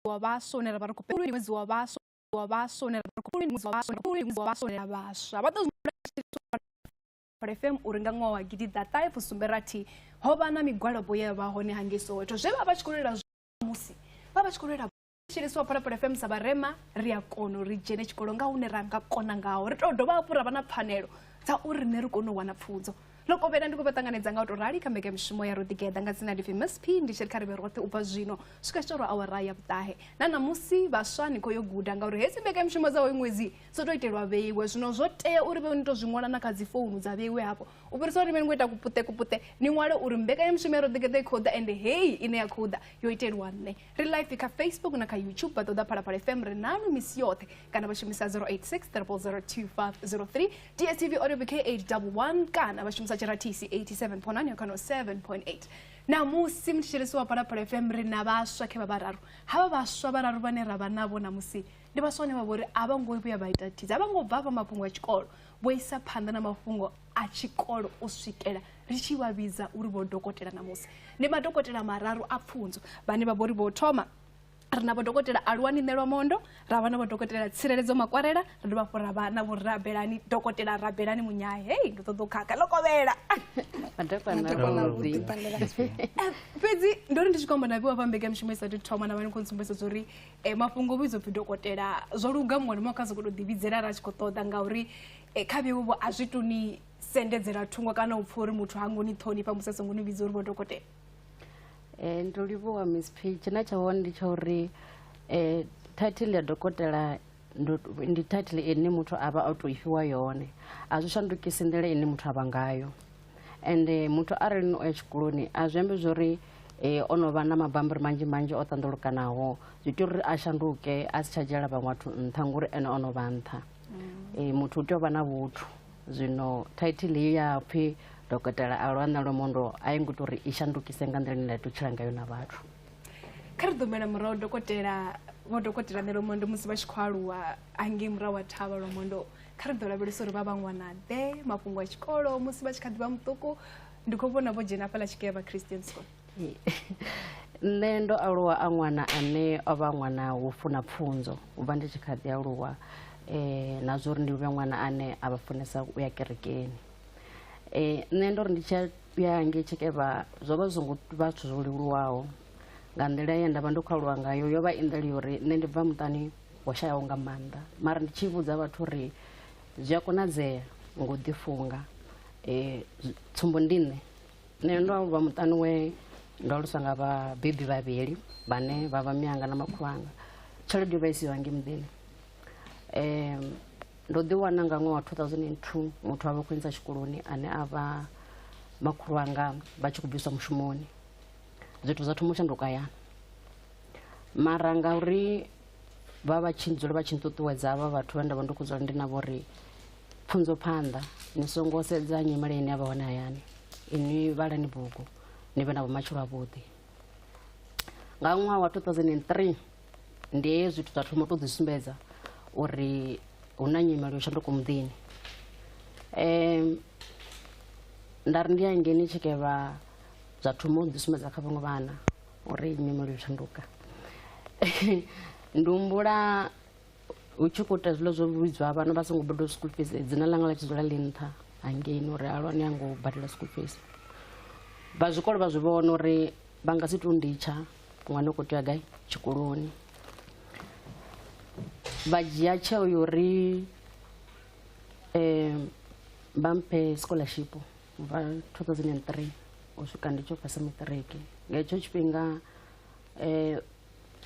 Wa vhaswa une ra vha ri khou ṅwedzi wa vhaswa wa vhaswa une ra vha ri khou ṅwedzi wa vhaswa ṅwedzi wa vhaswa na vhaswa vha ḓo FM uri nga ṅwaha wa gidiḓaṱahe fusumbe rathi ho vha na migwalabo ye ya vha hone hangei Soweto zwe vha vha tshi khou lwela musi vha vha tshi khou lwela tshiliswa Phalaphala FM sa vharema ri a kona uri dzhene tshikolo nga hune ra nga kona ngaho ri tou dovha hafhu ra vha na pfanelo dza uri riṋe ri kone u wana pfunzo ḽo kovhela ndi khou vha ṱanganedza nga u tou rali kha mbekanyamushumo ya Roḓigeḓa nga dzina ndi pfi Miss P ndi tshi ri kha ri vhe roṱhe u bva zwino swika tshitoro awara ya vhuṱahe na ṋamusi vhaswa ni khou yo guda ngauri hedzi mbekanyamushumo dza hoyu ṅwedzi dzo tou itelwa vheiwe zwino zwo tea uri vhe ni tou zwi ṅwala na kha dzi founu dza vheiwe hafho u fhirisa uri ni vhe ni khou ita kupuṱe kupuṱe ni ṅwale uri mbekanyamushumo ya Roḓigeḓa i khou ḓa ende heyi ine ya khou ḓa yo itelwa nṋe. Ri live kha Facebook na kha YouTube vha ṱoḓa Phalaphala FM ri nanu misi yoṱhe kana vha shumisa 086 000 2503 DSTV audio bouquet 811 kana vha shumisa tshirathisi 87.9 kana 7.8. Namusi mthetshelesi wa Phalaphala FM ri na vhaswa khe vha vhararu. Havha vhaswa vhararu vhane ra vha navho namusi ndi vhaswa vhane vha vhori a vho ngo vhuya vha ita thiza, a vho ngo bva hafha mafhungo a tshikolo, vho isa phanḓa na mafhungo a tshikolo u swikela ri tshi vha vhidza uri vho dokotela ṋamusi. Ndi madokotela mararu a pfunzo vhane vha vhori vho thoma ri na vho dokotela Aluwani Ṋelwamondo, ra vha na vho dokotela Tsireledzo Makwarela, ra dovha hafhu ra vha na vho Rabelani dokotela Rabelani Munyae. Hei ndo ṱoḓa u khakha ḽo kovhela. Fhedzi ndo ri ndi tshi khou amba na vhiwa fha mbekanyamushumo i sathu thoma na vha ni khou ntsumbedza uri mafhungo o vhidzwa upfhi dokotela zwo luga muṅwe na muṅwe kha sokou tou ḓivhidzela arali a tshi khou ṱoḓa ngauri kha vheiwe vho a zwi tuni sendedzela thungo kana u pfha uri muthu ha ngo ni ṱhonifha musi a songo ni vhidza uri vho dokotela. Ndo livhuwa Miss P. Tshine tsha hone ndi tsha uri title ya dokotela ndi title ine muthu a vha o tou ifhiwa yone, a zwi shandukisi nḓila ine muthu a vha ngayo. Ende muthu arali o ya tshikoloni a zwi ambi zwori o no vha na mabambiri manzhi manzhi o ṱanḓulukanaho, zwi ita uri a shanduke a si tsha dzhiela vhaṅwe vhathu nṱha ngori ene o no vha nṱha. Muthu u tea u vha na vhuthu. Zwino title heyi ya pfhi dokotela a lwa Ṋelwamondo a i ngo ita uri i shandukise nga nḓila ine nda tea u tshila ngayo na vhathu. Kha ri ḓo humela murahu dokotela vho dokotela Ṋelwamondo musi vha tshi khou aluwa hangei murahu ha thavha Lwamondo kha ri ḓo lavhelesa uri vha vha ṅwana ḓe mafhungo a tshikolo musi vha tshi kha ḓi vha muṱuku ndi khou vhona vho dzhena hafhaḽa Tshikevha Christian School. Nṋe ndo aluwa a ṅwana ane o vha ṅwana wo funa pfunzo u bva ndi tshi kha ḓi aluwa na zwo uri ndi vhe ṅwana ane a vha funesa u ya kerekeni. Nṋe ndo ri ndi tshi ya ngei Tshikevha zwo vha zwi songo vha zwithu zwo leluwaho nga nḓila ye nda vha ndo khou aluwa ngayo yo vha i nḓila ya uri nṋe ndi bva muṱani wo shayaho nga maanḓa mara ndi tshi vhudza vhathu uri zwi a konadzea ngo ḓifunga tsumbo ndi nṋe. Nṋe ndo aluwa muṱani we ndo aluswa nga vhabebi vhavhili vhane vha vha mianga na makhulu anga. Tshelede yo vha i siho hangei muḓini. Ndo ḓi wana nga ṅwaha wa 2002 muthu a vha khou ntsha tshikoloni ane a vha makhulu anga vha tshi khou bviswa mushumoni. Zwithu zwa thoma u shanduka hayani. Mara ngauri vha vha tshi dzula vha tshi nṱuṱuwedza havha vhathu vhe nda vha ndi khou dzula ndi navho uri pfunzo phanḓa ni songo sedza nyimele ine ya vha hone hayani, inwi vhalani bugu ni vhe na vhumatshelo havhuḓi. Nga ṅwaha wa 2003 ndi he zwithu zwa thoma u tou ḓi sumbedza uri hu na nyimele yo shanduka muḓini. Nda ri ndi hangeini Tshikevha zwa thoma u ḓi sumbedza kha vhaṅwe vhana uri nyimele yo shanduka. Ndi humbula hu tshi khou ita hezwiḽa zwo vhidzwa vhana vha songo badela school fees, dzina ḽanga ḽa tshi dzula ḽi nṱha hangeini uri Aluwani ha ngo badela school fees. Vha zwikolo vha zwi vhona uri vha nga si tou nditsha ṅwana u khou tea gai tshikoloni, vha dzhia tsheo ya uri vha mphe scholarship ubva 2003 u swika ndi tshi phasa maṱiriki. Nga hetsho tshifhinga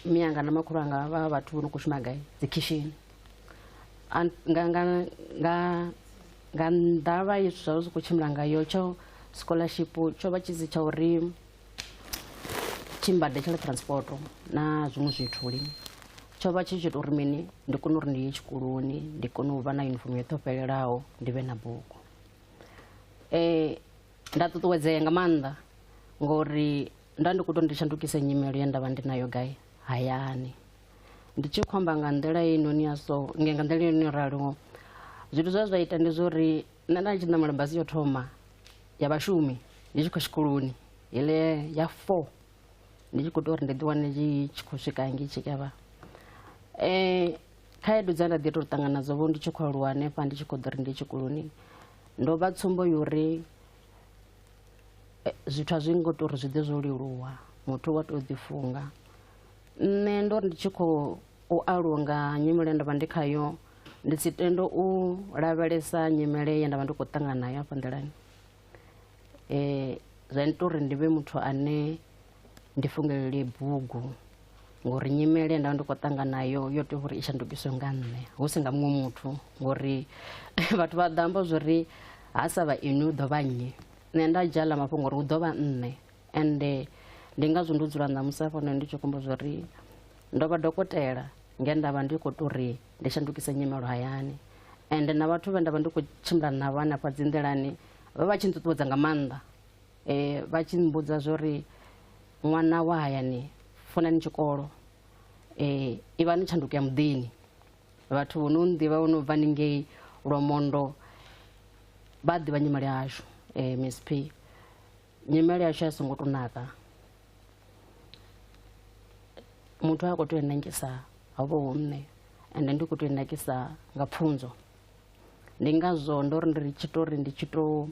mianga na makhulu anga vha vhathu vho no khou shuma gai dzi khishini. Nga nga nga nga ndavha ye zwithu zwa zwi khou tshimbila ngayo tsho scholarship tsho vha tshi si tsha uri tshi mbadetshele transport na zwiṅwe zwithu lini, tsho vha tshi tshi tou uri mini ndi kone uri ndi ye tshikoloni ndi kone u vha na uniform yoṱhe yo fhelelaho ndi vhe na bugu. Nda ṱuṱuwedzea nga maanḓa ngori nda ndi khou tou ndi shandukise nyimelo ye nda vha ndi nayo gai hayani. Ndi tshi khou amba nga nḓila heinoni ya so nga nḓila heinoni yo raliho, zwithu zwe zwa ita ndi zwa uri nṋe nda tshi ṋamela basi yo thoma ya vhashumi ndi tshi khou tshikoloni heiḽa ya 4. Ndi tshi khou tou uri ndi ḓi wane ndi tshi khou swika ngei tshikevha. Khaedu dza nda ḓi tou ṱangana nadzo vho ndi tshi khou aluwa hanefha ndi tshi khou ḓo ri ndi tshikoloni, ndo vha tsumbo yo uri zwithu a zwi ngo tou uri zwi ḓe zwo leluwa, muthu wa tou ḓifunga. Nṋe ndo ri ndi tshi khou aluwa nga nyimele nda vha ndi khayo, ndi si tende u lavhelesa nyimele ye nda vha ndi khou ṱangana nayo hafha nḓilani. Zwa ita uri ndi vhe muthu ane ndi fungelele bugu, ngori nyimele nda vha ndi khou ṱangana nayo yo tea uri i shandukiswe nga nṋe, hu si nga muṅwe muthu, ngori vhathu vha ḓo amba zwori ha sa vha inwi hu ḓo vha nnyi. Nṋe nda dzhia ḽa mafhungo uri hu ḓo vha nṋe, ende ndi ngazwo ndo dzula ṋamusi hafhanoni ndi tshi khou amba zwori ndo vha dokotela nge nda vha ndi khou tou uri ndi shandukise nyimelo hayani. Ende na vhathu vhe nda vha ndi khou tshimbila navho hanefha dzi nḓilani vha vha tshi nṱuṱuwedza nga maanḓa, vha tshi mmbudza zwori ṅwana wa hayani funani tshikolo, i vha ni tshanduko ya muḓini. Vhathu vho no nḓivha vho no bva haningei Lwamondo vha ḓivha nyimele yashu. Miss P, nyimele yashu a songo tou naka, muthu a khou tea u nakisa ho vha hu nṋe, ende ndi khou tea u nakisa nga pfunzo. Ndi ngazwo ndo ri ndi tshi tou ri ndi tshi tou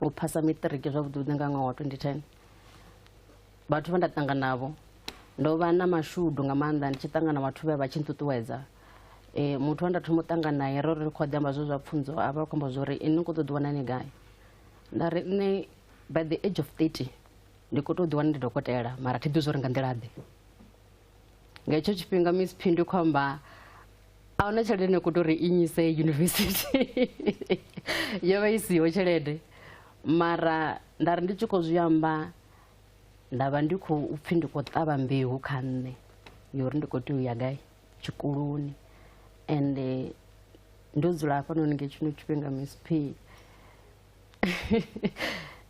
u phasa maṱiriki zwavhuḓi vhuḓi nga ṅwaha wa 2010, vhathu vhe nda ṱangana navho ndo vha na mashudu nga maanḓa ndi tshi ṱangana vhathu vhe vha tshi nṱuṱuwedza. Muthu we nda thoma u ṱangana naye ro ri khou ḓi amba zwezwo zwa pfunzo, a vha khou amba zwori inwi ni khou ṱoḓa ḓi wana ni gai, nda ri nṋe by the age of 30 ndi khou tou ḓi wana ndi dokotela, mara thi ḓi zwo uri nga nḓila ḓe. Nga hetsho tshifhinga Miss P ndi khou amba a huna tshelede ine khou tou ri i nyise yunivesithi, yo vha i siho tshelede, mara nda ri ndi tshi khou zwi amba nda vha ndi khou pfhi ndi khou ṱavha mbeu kha nṋe yo uri ndi khou tea u ya gai tshikoloni. Ende ndo dzula hafhanoni nga tshino tshifhinga Miss P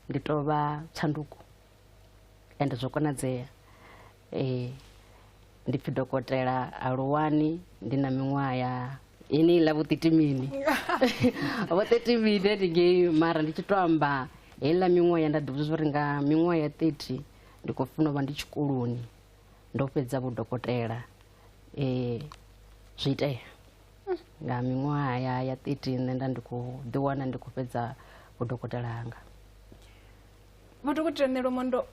ndi tou vha tshanduko, ende zwo konadzea. Ndi pfhi dokotela Aluwani, ndi na miṅwaha ya yeneiḽa vho 30 mini vho 30 mini haningei, mara ndi tshi to amba heiḽa miṅwaha ya nda ḓivha uri nga miṅwaha ya 30 ndi khou funa u vha ndi tshikoloni ndo fhedza vhudokotela. Zwi itea nga miṅwaha ya 30 nṋe nda ndi khou ḓi wana ndi khou fhedza vhudokotela hanga. Vho dokotela Ṋelomondo,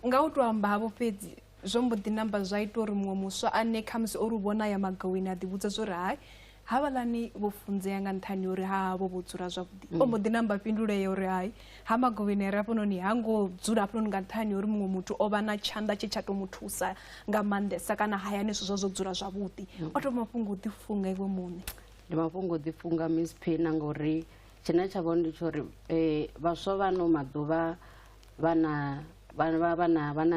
nga u to amba havho fhedzi zwo mbo ḓi namba zwa ita uri muṅwe muswa ane khamusi o ri vhona ya magaweni a ḓivhudza zwo ri hai havhaḽani vho funzea nga nṱhani uri havho vho dzula zwavhuḓi, o mbo ḓi namba fhindulea uri hai ha magaweni ri hafhanoni ha ngo dzula hafhanoni nga nṱhani uri muṅwe muthu o vha na tshanḓa tshe tsha to mu thusa nga maanḓesa kana hayani zwithu zwa zwo dzula zwavhuḓi. O to mafhungo o ḓifunga iwe muṋe. Ndi mafhungo o ḓifunga Miss P, na ngori tshine tsha vha ndi tsho uri vhaswa vha ano maḓuvha vha na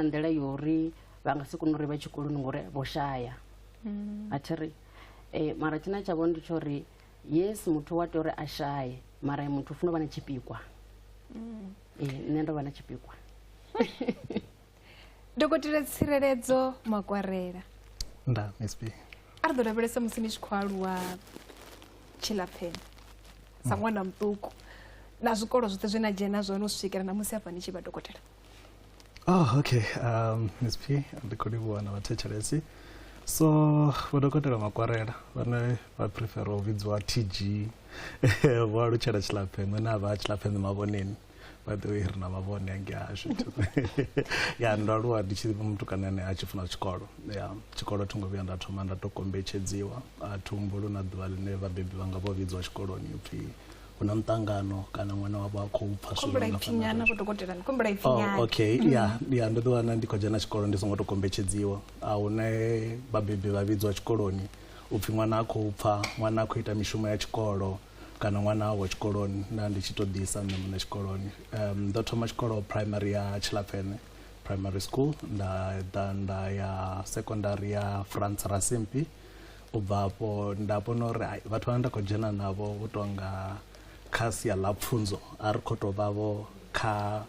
nḓila yo uri vha nga si kone uri vha tshikoloni ngori vho shaya. A thi ri mara tshine tsha vha ndi tsho uri yes muthu wa tea uri a shaye, mara muthu u funa u vha na tshipikwa. Nṋe ndo vha na tshipikwa. Dokotela Tsireledzo Makwarela, Nda Miss P. a ri ḓo lavhelesa musi ni tshi khou aluwa Tshilapfene sa ṅwana muṱuku na zwikolo zwoṱhe zwe na dzhena zwone u swikela na musi hafha ni tshi vha dokotela. Oh, okay. Miss P, ndi khou livhuwa na vhathetshelesi. So vho dokotela Makwarela vhane vha prefer u vhidziwa TG, vho alutshela Tshilapfene na vha Tshilapfene Mavhoneni. By the way, ri na mavhone angei hashu. Ya ndo aluwa ndi tshi muthu kana ane a tshi funa tshikolo. Ya tshikolo tho ngo vhuya nda thoma nda to kombetshedziwa, a thi humbuli na ḓuvha ḽine vhabebi vhanga vho vhidziwa tshikoloni upfhi hu na muṱangano kana ṅwana wavho a khou pfha zwithu Khumbula nga ipfi nyana vho dokotela, ni khumbula ipfi Oh, nyana. okay. Ya ndo ḓi wana ndi khou dzhena tshikolo ndi songo to kombetshedziwa. A hune vhabebi vha vhidziwa tshikoloni upfhi ṅwana a khou pfha, ṅwana a khou ita mishumo ya tshikolo kana ṅwana awo tshikoloni, nda ndi tshi to ḓisa nṋe muṋe tshikoloni. Ndo thoma tshikolo primary ya Tshilapfene primary school, nda ḓa nda ya secondary ya France Rasimphi. U bva afho nda vhona uri hai, vhathu vhane nda khou dzhena navho vho tonga kha sia ḽa pfunzo a ri khou tou vha vho kha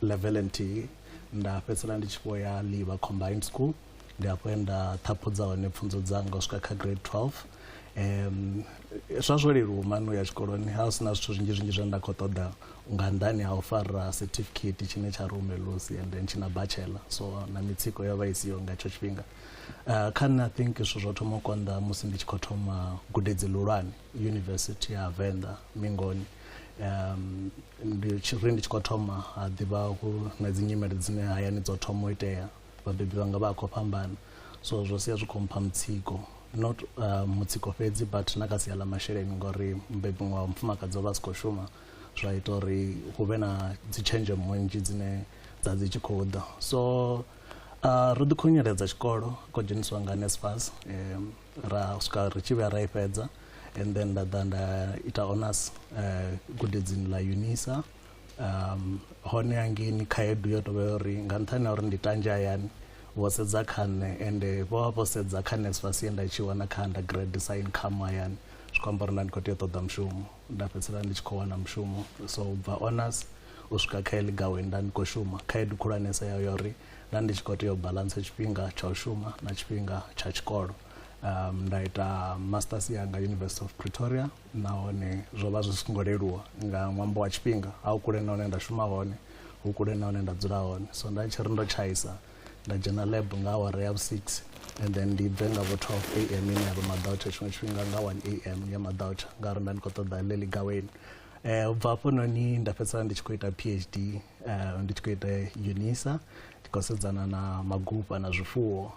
level nthihi, nda fhedzisela ndi tshi vho ya Ḽiivha Combined School. Ndi hafho he nda ṱhaphudza hone pfunzo dzanga u swika kha grade 12. Zwa zwo leluwa mani u ya tshikoloni, ha hu sina zwithu zwinzhi zwinzhi zwine nda khou ṱoḓa nga nnḓani ha u fara certificate tshine tsha ri Umelusi and then tshina bachelor, so na mitsiko yo vha i siho nga hetsho tshifhinga. Kha nṋe I think zwithu zwo thoma u konḓa musi ndi tshi khou thoma gudedzi ḽihulwane University ya Venḓa Mingoni. Ndi tshi ri ndi tshi khou thoma ha ḓivha hu na dzi nyimele dzine hayani dzo thoma u itea, vhabebi vhanga vha khou fhambana, so zwo sia zwi khou mpha mutsiko, not mutsiko fhedzi but na kha sia ḽa masheleni, ngori mubebi wa mufumakadzi o vha a si khou shuma, zwa ita uri hu vhe na dzi tshenzhemo nnzhi dzine dza dzi tshi khou ḓa. So ro ḓi khunyeledza tshikolo, khou dzheniswa nga NSFAS, ra swika ri tshi vhuya ra i fhedza, and then nda ḓa nda ita honors gudedzini ḽa UNISA. Hone hangeini khaedu yo tovha uri nga nṱhani ha uri ndi tanzhe hayani, vho sedza kha nṋe ende vho vha vho sedza kha NSFAS ye nda tshi wana kha undergrad sa income hayani, zwi khou amba uri nda ndi khou tea u ṱoḓa mushumo. Nda fhedzisela ndi tshi khou wana mushumo, so u bva honors u swika kha heḽi gaweni nda ndi khou shuma. Khaedu khulwanesa ya uri nda ndi tshi khou tea u balance tshifhinga tsha u shuma na tshifhinga tsha tshikolo. Nda ita masters yanga University of Pretoria, nahone zwo vha zwi songo leluwa nga ṅwambo wa tshifhinga, a hu kule na hune nda shuma hone, hu kule na hune nda dzula hone, so nda tshi ri ndo tshaisa nda dzhena lab nga awara ya 6 and then ndi bve nga vho 12 am ine ya vha maḓautsha, tshiṅwe tshifhinga nga 1 am ya maḓautsha, ngauri nda ndi khou ṱoḓa ḽeḽi gaweni. U bva hafhanoni nda fhedzisela ndi tshi khou ita PhD, ndi tshi khou ita UNISA, ndi khou sedzana na magufha na zwifuwo.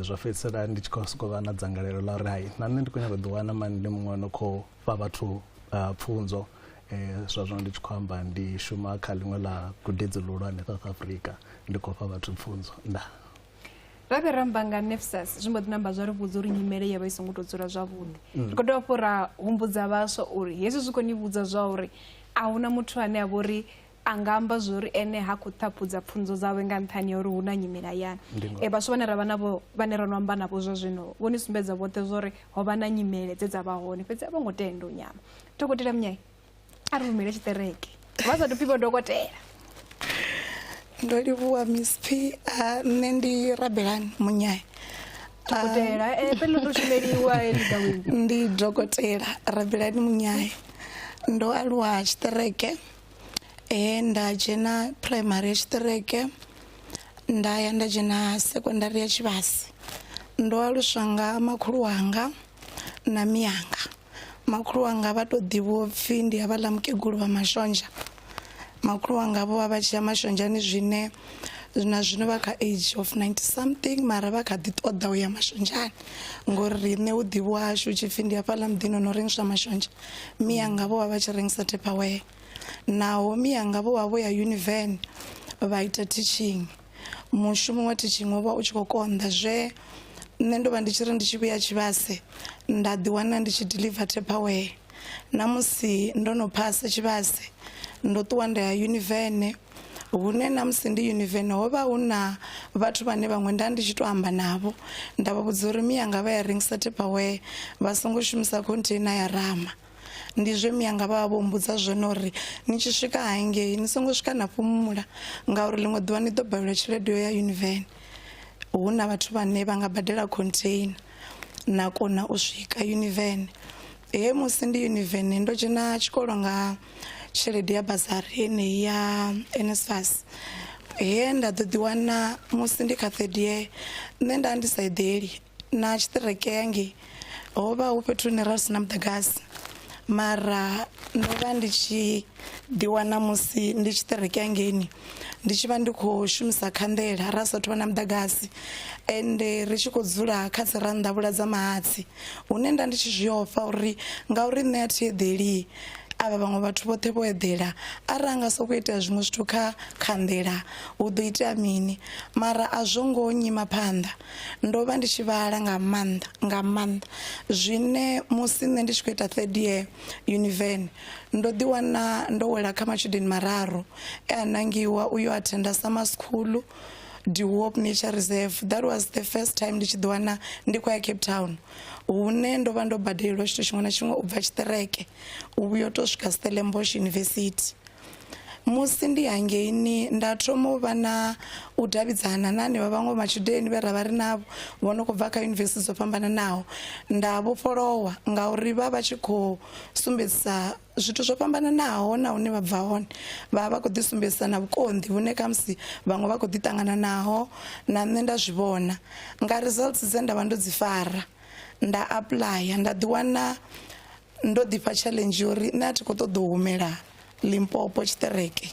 Zwa fhedzisela ndi tshi khou sokou vha na dzangalelo ḽa uri hai, na nṋe ndi khou nyanga u ḓiwana mani ndi muṅwe no khou fha vhathu pfunzo. Zwa zwino ndi tshi khou amba ndi shuma kha ḽiṅwe ḽa gudedzi ḽihulwane South Africa, ndi khou fha vhathu pfunzo. Nda ra vhe ramba nga NSFAS zwi mbo ḓi namba zwa ri vhudza uri nyimele ya vha i songo tou dzula zwavhuḓi. Ri khou dovha hafhu ra humbudza vhaswa uri hezwi zwi khou ni vhudza zwa uri a huna muthu ane a vha uri a nga amba zwori ene ha khou ṱhaphudza pfunzo dzawe nga nṱhani ya uri hu na nyimele hayani. Vhaswa vhane ra vha navho, vhane ra no amba navho zwa zwino, vho ni sumbedza vhoṱhe zwori ho vha na nyimele dze dza vha hone, fhedzi a vho ngo tenda u nyama. Dokotela Munyai, a ri rumele tshiṱereke vha sa tou pfhi vho dokotela. Ndo livhuwa Miss P. Nṋe ndi Rabelani Munyai. Dokotela, pele ndo shumeliwa heḽi. Ndi dokotela Rabelani Munyai. Ndo aluwa tshiṱereke, nda dzhena primary ya tshiṱereke, nda ya nda dzhena secondary ya Tshivhase. Ndo aluswa nga makhulu wanga na miyanga. Makhulu wanga vha to ḓivhiwa upfhi ndi havhaḽa mukegulu vha mashonzha. Makhulu wanga vho vha vha tshi ya mashonzhani zwine na zwino vha kha age of 90 something, mara vha kha ḓi ṱoḓa u ya mashonzhani, ngori riṋe u ḓivhiwa hashu tshi pfhi ndi hafhaḽa muḓini no rengiswa mashonzha. Miyanga vho vha vha tshi rengisa Tupperware. Naho miyanga vho vha vho ya Univen vha ita teaching, mushumo wa teaching wo vha u tshi khou konḓa, zwe nṋe ndo vha ndi tshi ri ndi tshi vhuya Tshivhase nda ḓi wana ndi tshi deliver Tupperware. Na musi ndo no phasa Tshivhase ndo ṱuwa nda ya Univen, hune na musi ndi Univen ho vha hu na vhathu vhane vhaṅwe nda ndi tshi to amba navho, nda vha vhudza uri miyanga vha ya rengisa Tupperware vha songo shumisa container ya Rama. Ndi zwe miyanga vha vha vho mbudza zwone uri ni tshi swika hangei ni songo swika na fhumula, ngauri ḽiṅwe ḓuvha ni ḓo balelwa tshelede yo ya Univen. Hu na vhathu vhane vha nga badela container na kona u swika Univen. He musi ndi Univen ndo dzhena tshikolo nga tshelede ya bazari yeneyi ya NSFAS. He nda ḓo ḓi wana musi ndi kha third year, nṋe nda ndi sa eḓeli na tshiṱireke hangei ho vha hu fhethu hune ra sina muḓagasi, mara ndo vha ndi tshi ḓi wana musi ndi tshiṱireke hangeini ndi tshi vha ndi khou shumisa khanḓela ra sathu vha na muḓagasi, ende ri tshi khou dzula kha dzi rannḓavhula dza mahatsi, hune nda ndi tshi zwi ofha uri ngauri nṋe a thi eḓeli, avha vhaṅwe vhathu vhoṱhe vho eḓela, arali nga sokou itea zwiṅwe zwithu kha khanḓela hu ḓo itea mini. Mara a zwo ngo nyima phanḓa, ndo vha ndi tshi vhala nga maanḓa nga maanḓa, zwine musi nṋe ndi tshi khou ita third year Univen ndo ḓi wana ndo wela kha matshudeni mararu e a nangiwa uyo attenda summer school De Hoop Nature Reserve. That was the first time ndi tshi ḓi wana ndi khou ya Cape Town, hune ndo vha ndo badelelwa tshithu tshiṅwe na tshiṅwe u bva tshiṱereke u vhuya u to swika Stellenbosch University. Musi ndi hangeini nda thoma u vha na u davhidzana na hanevha vhaṅwe matshudeni vhe ra vha ri navho vho no khou bva kha yunivesithi dzo fhambananaho, nda vhofholowa ngauri vha vha tshi khou sumbedzisa zwithu zwo fhambananaho na hune vha bva hone, vha vha khou ḓi sumbedzisa na vhukonḓi vhune khamusi vhaṅwe vha khou ḓi ṱangana naho, na nṋe nda zwi vhona. Nga results dze nda vha ndo dzi fara nda apuḽaya, nda ḓi wana ndo ḓifha challenge uri nṋe a thi khou ṱoḓa u humela Limpopo tshiṱereke,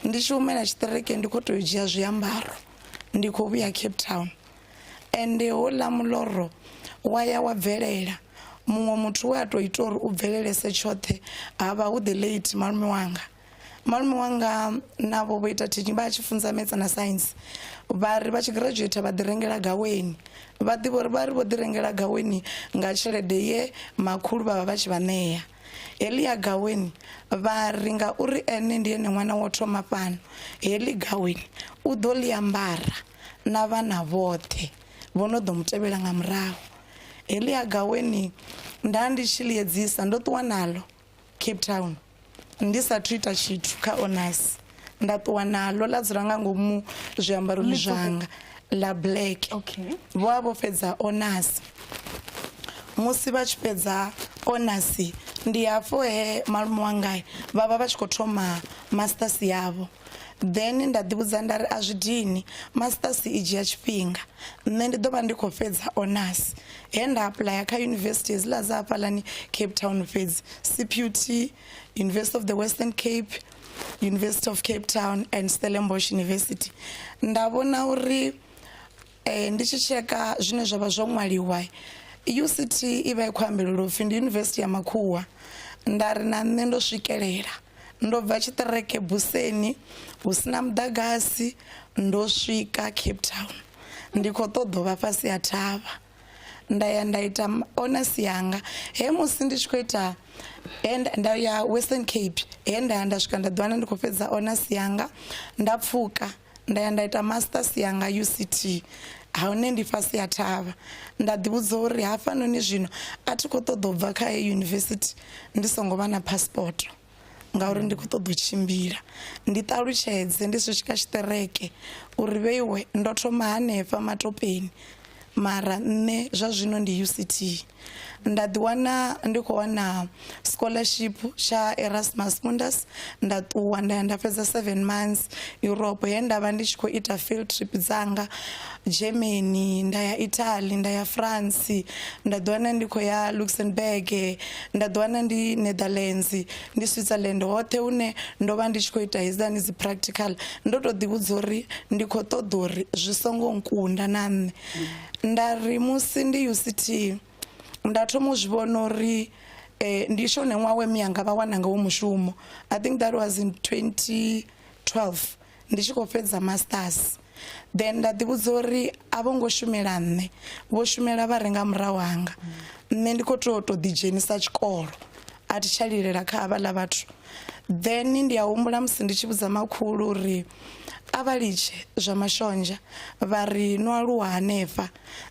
ndi tshi humela tshiṱereke ndi khou tea u dzhia zwiambaro ndi khou vhuya Cape Town. Ende houḽa muloro wa ya wa bvelela, muṅwe muthu we a tou ita uri u bvelelese tshoṱhe ha vha hu the late malume wanga. Malume wanga navho vho ita teaching vha tshi funza maths na science, vha ri vha tshi graduate vha ḓi rengela gaweni, vha ḓivha uri vha ri vho ḓi rengela gaweni nga tshelede ye makhulu vha vha vha tshi vha ṋea. Heḽi ya gaweni vha ri ngauri ene ndi ene ṅwana wo thoma fhano, heḽi gaweni u ḓo ḽi ambara na vhana vhoṱhe vho no ḓo mu tevhela nga murahu. Heḽi ya gaweni nda ndi tshi ḽi edzisa ndo ṱuwa naḽo Cape Town ndi sathu ita tshithu kha honors, nda ṱuwa naḽo ḽa dzula nga ngomu zwiambaroni zwanga ḽa black. Okay. Vho vha vho fhedza honors, musi vha tshi fhedza honors ndi hafho he malume wanga vha vha vha tshi khou thoma masters yavho. Then nda ḓi vhudza nda ri a zwi dini, masters i dzhia tshifhinga, nṋe ndi ḓo vha ndi khou fhedza honors. He nda apuḽaya kha yunivesithi hedziḽa dza hafhaḽani Cape Town fhedzi, CPUT, University of the Western Cape, University of Cape Town and Stellenbosch University. Nda vhona uri ndi tshi tsheka zwine zwa vha zwo ṅwaliwa, UCT i vha i khou ambelelwa upfhi ndi yunivesithi ya makhuwa. Nda ri na nṋe ndo swikelela, ndo bva tshiṱereke buseni hu sina muḓagasi, ndo swika Cape Town ndi khou ṱoḓa u vha fhasi ha thavha. Nda ya nda ita honors yanga, he musi ndi tshi khou ita he nda ya Western Cape, he nda ya nda swika nda ḓiwana ndi khou fhedza honors yanga, nda pfuka nda ya nda ita masters yanga UCT, hune ndi fhasi ha thavha. Nda ḓi vhudza uri hafhanoni zwino a thi khou ṱoḓa u bva kha heyi yunivesithi ndi songo vha na passport, ngauri ndi khou ṱoḓa u tshimbila. Ndi ṱalutshedze ndi si swika tshiṱereke uri vheiwe ndo thoma hanefha matopeni, mara nṋe zwa zwino ndi UCT. Nda ḓi wana ndi khou wana scholarship tsha Erasmus Mundus, nda ṱuwa nda ya nda fhedza 7 months Europe, he nda vha ndi tshi khou ita field trip dzanga Germany, nda ya Italy, nda ya France, nda ḓi wana ndi khou ya Luxembourg, nda ḓi wana ndi Netherlands, ndi Switzerland, hoṱhe hune ndo vha ndi tshi khou ita hedzani dzi practical. Ndo to ḓi vhudza uri ndi khou ṱoḓa uri zwi songo nkunda na nṋe. Nda ri musi ndi UCT nda thoma u zwi vhona uri ndi shone ṅwaha we miyanga vha wana ngawo mushumo. I think that was in 2012 ndi tshi khou fhedza masters. Then nda ḓi vhudza uri a vho ngo shumela nṋe, vho shumela vha re nga murahu hanga. Nṋe ndi khou tea u tou ḓi dzhenisa tshikolo, a thi tsha lilela kha havhaḽa vhathu. Then ndi a humbula musi ndi tshi vhudza makhulu uri a vha litshe zwa mashonzha, vha ri no aluwa hanefha,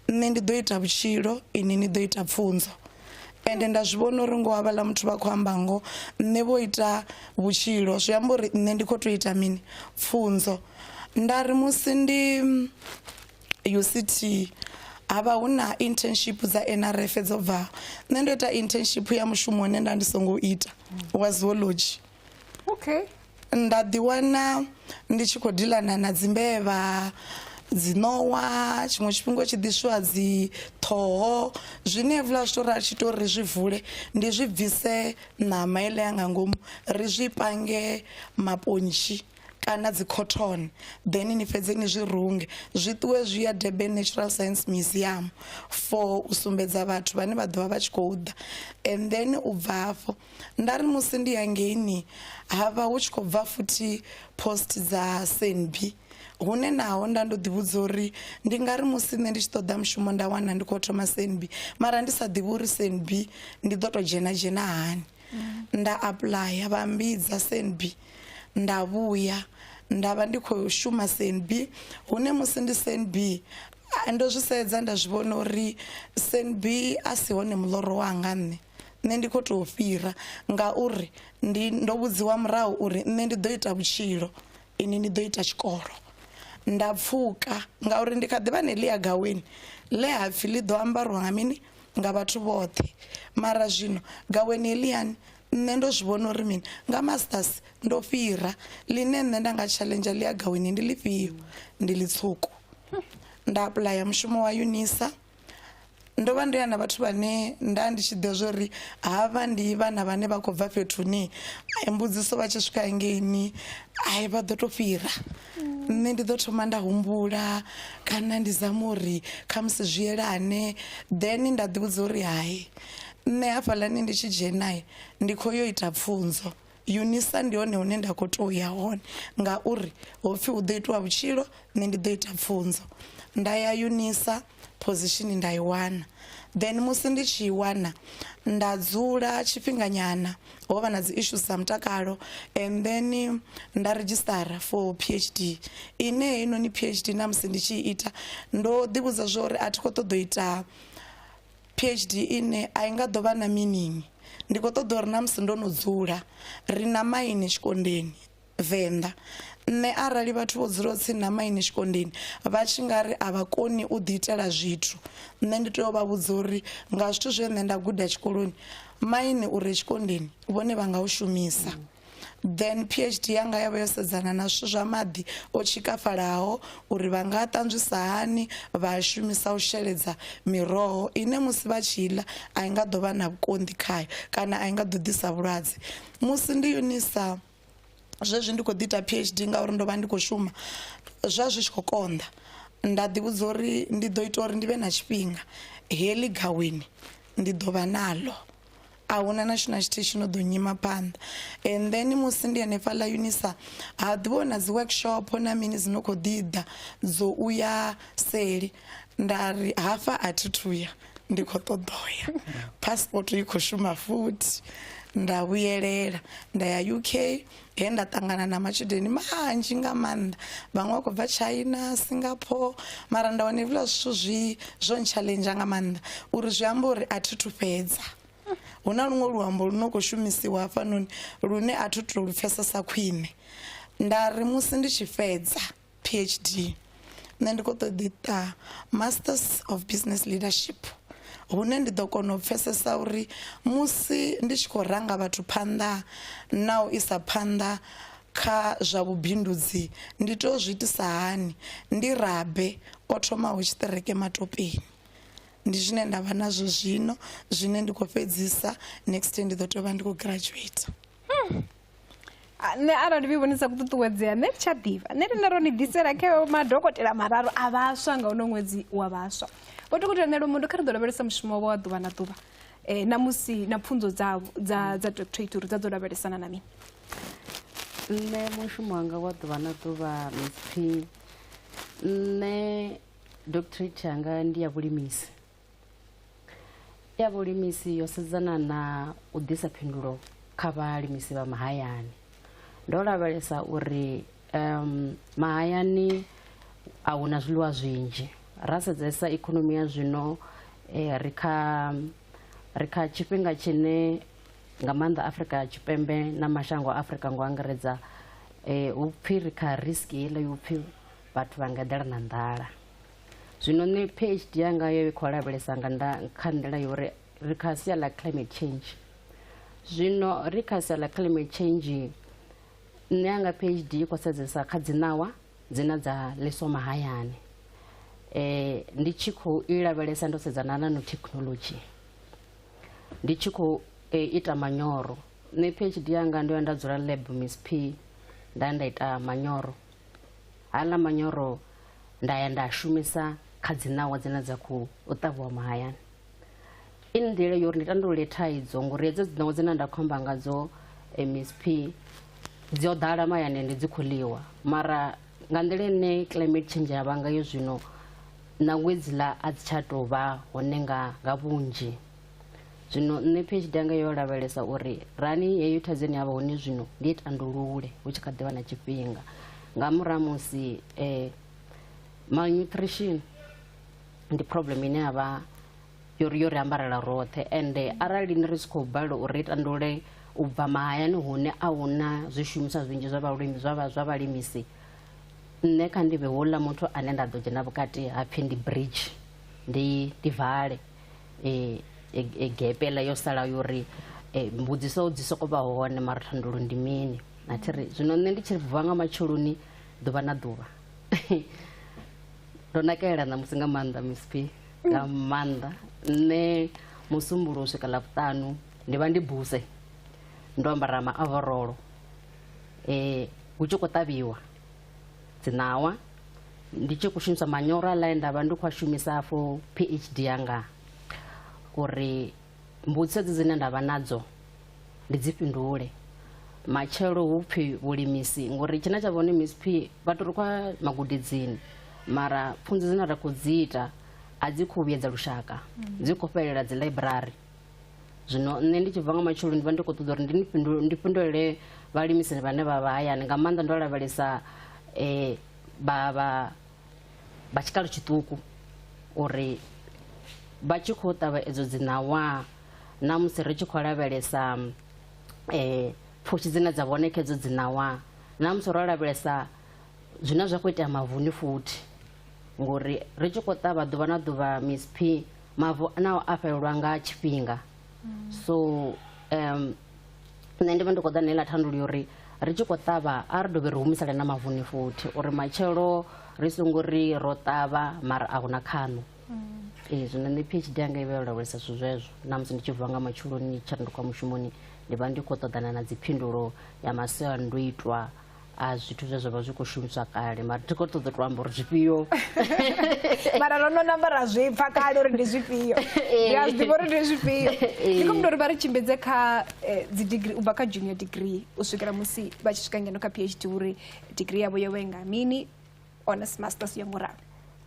nṋe ndi ḓo ita vhutshilo, ini ni ḓo ita pfunzo. Ende nda zwi vhona uri ngoho havhaḽa muthu vha khou amba ngoho, nṋe vho ita vhutshilo, zwi amba uri nṋe ndi khou tea u ita mini, pfunzo. Nda ri musi ndi UCT ha vha hu na internship dza NRF dzo bvaho, nṋe ndo ita internship ya mushumo une nda ndi songo ita wa zoology. Okay. Nda ḓi wana ndi tshi khou dilana na dzimbevha, dzi ṋowa, tshiṅwe tshifhinga tshi ḓiswa dzi ṱhoho, zwine hezwiḽa zwithu ra tshi tou ri zwi vule ndi zwi bvise ṋama heiḽa ya nga ngomu ri zwi pange mapontshi kana dzi cotton, then ni fhedze ni zwi runge zwi ṱuwe zwi ya Durban Natural Science Museum for u sumbedza vhathu vhane vha ḓovha vha tshi khou ḓa. And then u bva hafho nda ri musi ndi hangeini ha vha hu tshi khou bva futhi post dza SANB, hune naho nda ndo ḓi vhudza uri ndi nga ri musi nṋe ndi tshi ṱoḓa mushumo nda wana ndi khou thoma SANB, mara ndi sa ḓivhi uri SANB ndi ḓo to dzhena dzhena hani. Nda apuḽaya vha mmbidza SANB, nda vhuya nda vha ndi khou shuma SANB, hune musi ndi SANB ndo zwi sedza nda zwi vhona uri SANB a si hone muḽoro wanga nṋe. Nṋe ndi khou tou fhira ngauri ndi ndo vhudziwa murahu uri nṋe ndi ḓo ita vhutshilo, ini ni ḓo ita tshikolo. Nda pfuka ngauri ndi kha ḓi vha neḽia gaweni ḽe ha pfhi ḽi ḓo ambariwa nga mini nga vhathu vhoṱhe, mara zwino gaweni heḽiani nṋe ndo zwi vhona uri mini nga masters ndo fhira, ḽine nṋe nda nga challenge ḽia gaweni ndi ḽifhio, ndi ḽitswuku. Nda apuḽaya mushumo wa UNISA. Ndo vha ndo ya na vhathu vhane nda ndi tshi ḓivha zwori havha ndi vhana vhane vha khou bva fhethu ni, ai mbudziso vha tshi swika hangeini ai vha ḓo to fhira. Nṋe ndi ḓo thoma nda humbula kana ndi zama uri khamusi zwi yelane, then nda ḓi vhudza uri hai nṋe hafhaḽani ndi tshi dzhena ndi khou yo ita pfunzo. UNISA ndi hone hune nda khou tou ya hone ngauri hopfhi hu ḓo itiwa vhutshilo, nṋe ndi ḓo ita pfunzo. Nda ya UNISA position nda i wana, then musi ndi tshi i wana nda dzula tshifhinga nyana, ho vha na dzi issues dza mutakalo, and then nda redzhisitara for PhD. Ine heinoni PhD na musi ndi tshi ita ndo ḓi vhudza zwa uri a thi khou ṱoḓa u ita PhD ine a i nga ḓo vha na meaning. Ndi khou ṱoḓa uri na musi ndo no dzula, ri na maini Tshikondeni Venḓa, nṋe arali vhathu vho dzulaho tsini na maini Tshikondeni vha tshi nga ri a vha koni u ḓi itela zwithu, nṋe ndi tea u vha vhudza uri nga zwithu zwe nṋe nda guda tshikoloni, maini u re Tshikondeni vhone vha nga u shumisa. Then PhD yanga ya vha yo sedzana na zwithu zwa maḓi o tshikafhalaho uri vha nga ṱanzwisa hani vha a shumisa u sheledza miroho ine musi vha tshi ḽa a i nga ḓo vha na vhukonḓi khayo kana a i nga ḓo ḓisa vhulwadze. Musi ndi UNISA zwezwi ndi khou ḓi ita PhD ngauri ndo vha ndi khou shuma zwa zwi tshi khou konḓa, nda ḓi vhudza uri ndi ḓo ita uri ndi vhe na tshifhinga heḽi gaweni ndi ḓo vha naḽo, a huna na tshithu na tshithihi tshi no ḓo nyima phanḓa. And then musi ndi hanefhaḽa UNISA ha ḓivha hu na dzi workshop na mini dzi no khou ḓi ḓa dzo uya seli, nda ri hafha a thi thuya ndi khou ṱoḓa uya, passport i khou shuma futhi. Nda vhuyelela nda ya UK he nda ṱangana na matshudeni manzhi nga maanḓa, vhaṅwe vha khou bva China, Singapore, mara nda wana hezwiḽa zwithu zwi zwo ntshaḽenzha nga maanḓa uri zwi amba uri a thi thu fhedza. Hu na luṅwe luambo lu no khou shumisiwa hafhanoni lune a thi tu lu pfesesa khwine. Nda ri musi ndi tshi fhedza PhD nṋe ndi khou ṱoḓa ita Masters of Business Leadership, hune ndi ḓo kona u pfesesa uri musi ndi tshi khou ranga vhathu phanḓa na u isa phanḓa kha zwa vhubindudzi ndi tea u zwi itisa hani. Ndi rabe o thomaho tshiṱereke Matopeni, ndi zwine nda vha nazwo zwino, zwine ndi khou fhedzisa next year ndi ḓo tea u vha ndi khou graduate. Nṋe arali vi vhonisa kuṱuṱuwedzea nṋe thi tsha ḓivha, nṋe ndi ro ni ḓisela kheo madokotela mararu a vhaswa nga uno ṅwedzi wa vhaswa. Vho dokotela nṋe Lumundo, kha ri ḓo lavhelesa mushumo wavho wa ḓuvha na ḓuvha na musi na pfunzo dzavho dza doctorate uri dza ḓo lavhelesana na mini. Nṋe mushumo wanga wa ḓuvha na ḓuvha Miss P, nṋe doctorate yanga ndi ya vhulimisi. Ya vhulimisi yo sedzana na u ḓisa phindulo kha vhalimisi vha mahayani. Ndo lavhelesa uri mahayani a huna zwiḽiwa zwinzhi, ra sedzesa ikonomi ya zwino ri kha tshifhinga tshine nga maanḓa Afrika Tshipembe na mashango a Afrika ngo angaredza hu pfhi ri kha risk heiḽa yo pfhi vhathu vha nga eḓela na nḓala. Zwino nṋe PhD yanga yo i khou lavhelesa nga kha nḓila ya uri ri kha sia ḽa climate change. Zwino ri kha sia ḽa climate change, nṋe yanga PhD i khou sedzesa kha dzi ṋawa dzine dza ḽiswa mahayani. Ndi tshi khou i lavhelesa ndo sedzana na nanotechnology, ndi tshi khou ita manyoro. Nṋe PhD yanga ndo ya nda dzula lab Miss P, nda ya nda ita manyoro. Haaḽa manyoro nda ya nda shumisa kha dzi ṋawa dzine dza khou ṱavhiwa mahayani. I nḓila yo uri ndi tandulule thaidzo ngori hedzo dzi ṋawa dzine nda khou amba ngadzo Miss P dzo ḓala mahayani ende dzi khou ḽiwa, mara nga nḓila ine climate change ya vha ngayo zwino nangwe hedziḽa a dzi tsha tou vha hone nga vhunzhi. Zwino nṋe PhD yanga yo lavhelesa uri rani heyo thaidzo ine ya vha hone zwino ndi i tandulule hu tshi kha ḓivha na tshifhinga. Nga murahu musi malnutrition ndi problem ine ya vha Yo ri ambarela roṱhe ende arali ni ri tshi khou balelwa uri tandule u bva mahayani hune a huna zwishumiswa zwinzhi zwa vhalimi zwa vhalimisi, nṋe kha ndi vhe houḽa muthu ane nda ḓo dzhena vhukati ha pfhi ndi bridge, ndi vale gepe ḽa yo sala yori mbudziso dzi soko vha hone mara thandululo ndi mini. Na thiri zwino nṋe ndi tshi vuwa nga matsheloni ḓuvha na ḓuvha ndo nakelela ṋamusi nga maanḓa Miss P, nga maanḓa. Nṋe musumbulowo u swika Ḽavhuṱanu ndi vha ndi buse ndo ambara maavorolo, hu tshi khou ṱavhiwa dziṋawa, ndi tshi khou shumisa manyoro aḽa nda vha ndi khou a shumisa for PhD yanga, uri mbudziso dzi dzine nda vha nadzo ndi dzi fhindule. Matshelo hu pfhi vhulimisi, ngori tshine tsha vhone Miss P vhathu ri khou magudedzini mara pfunzo dzine ra khou dzi ita a dzi khou vhuyedza lushaka, dzi khou fhelela dzi library. Zwino nṋe ndi tshi bva nga matsheloni ndi vha ndi khou ṱoḓa uri ndi fhindulele vhalimisi vhane vha vha hayani, nga maanḓa ndo lavhelesa vha tshikalo tshiṱuku uri vha tshi khou ṱavha edzo dzi ṋawa, na musi ri tshi khou lavhelesa pfushi dzine dza vhone khedzo dzi ṋawa, na musi ro lavhelesa zwine zwa khou itea mavuni futhi, ngori ri tshi khou ṱavha ḓuvha na ḓuvha Miss P mavu nao a fhelelwa nga tshifhinga. So nṋe ndi vha ndi khou ḓa na heiḽa thandululo ya uri ri tshi khou ṱavha a ri dovhe ri humisele na mavuni futhi, uri matshelo ri songo ri ro ṱavha mara a huna khaṋo. Zwino nṋe PhD yanga i vha yo lavhelesa zwithu zwezwo, na musi ndi tshi vuwa nga matsheloni tshi ri ndi khou ya mushumoni ndi vha ndi khou ṱoḓana na dzi phindulo ya masiandoitwa a zwithu zwe zwa vha zwi khou shumiswa kale, mara thi khou ṱoḓa u to amba uri zwifhio. Mara ro no namba ra zwi pfa kale uri ndi zwifhio, ndi a zwi ḓivha uri ndi zwifhio. Ndi khou uri vha ri tshimbidze kha dzi degree, u bva kha junior degree u swikela musi vha tshi swika ngeno kha PhD, uri degree yavho yo vha nga mini, honors, masters ya murahu.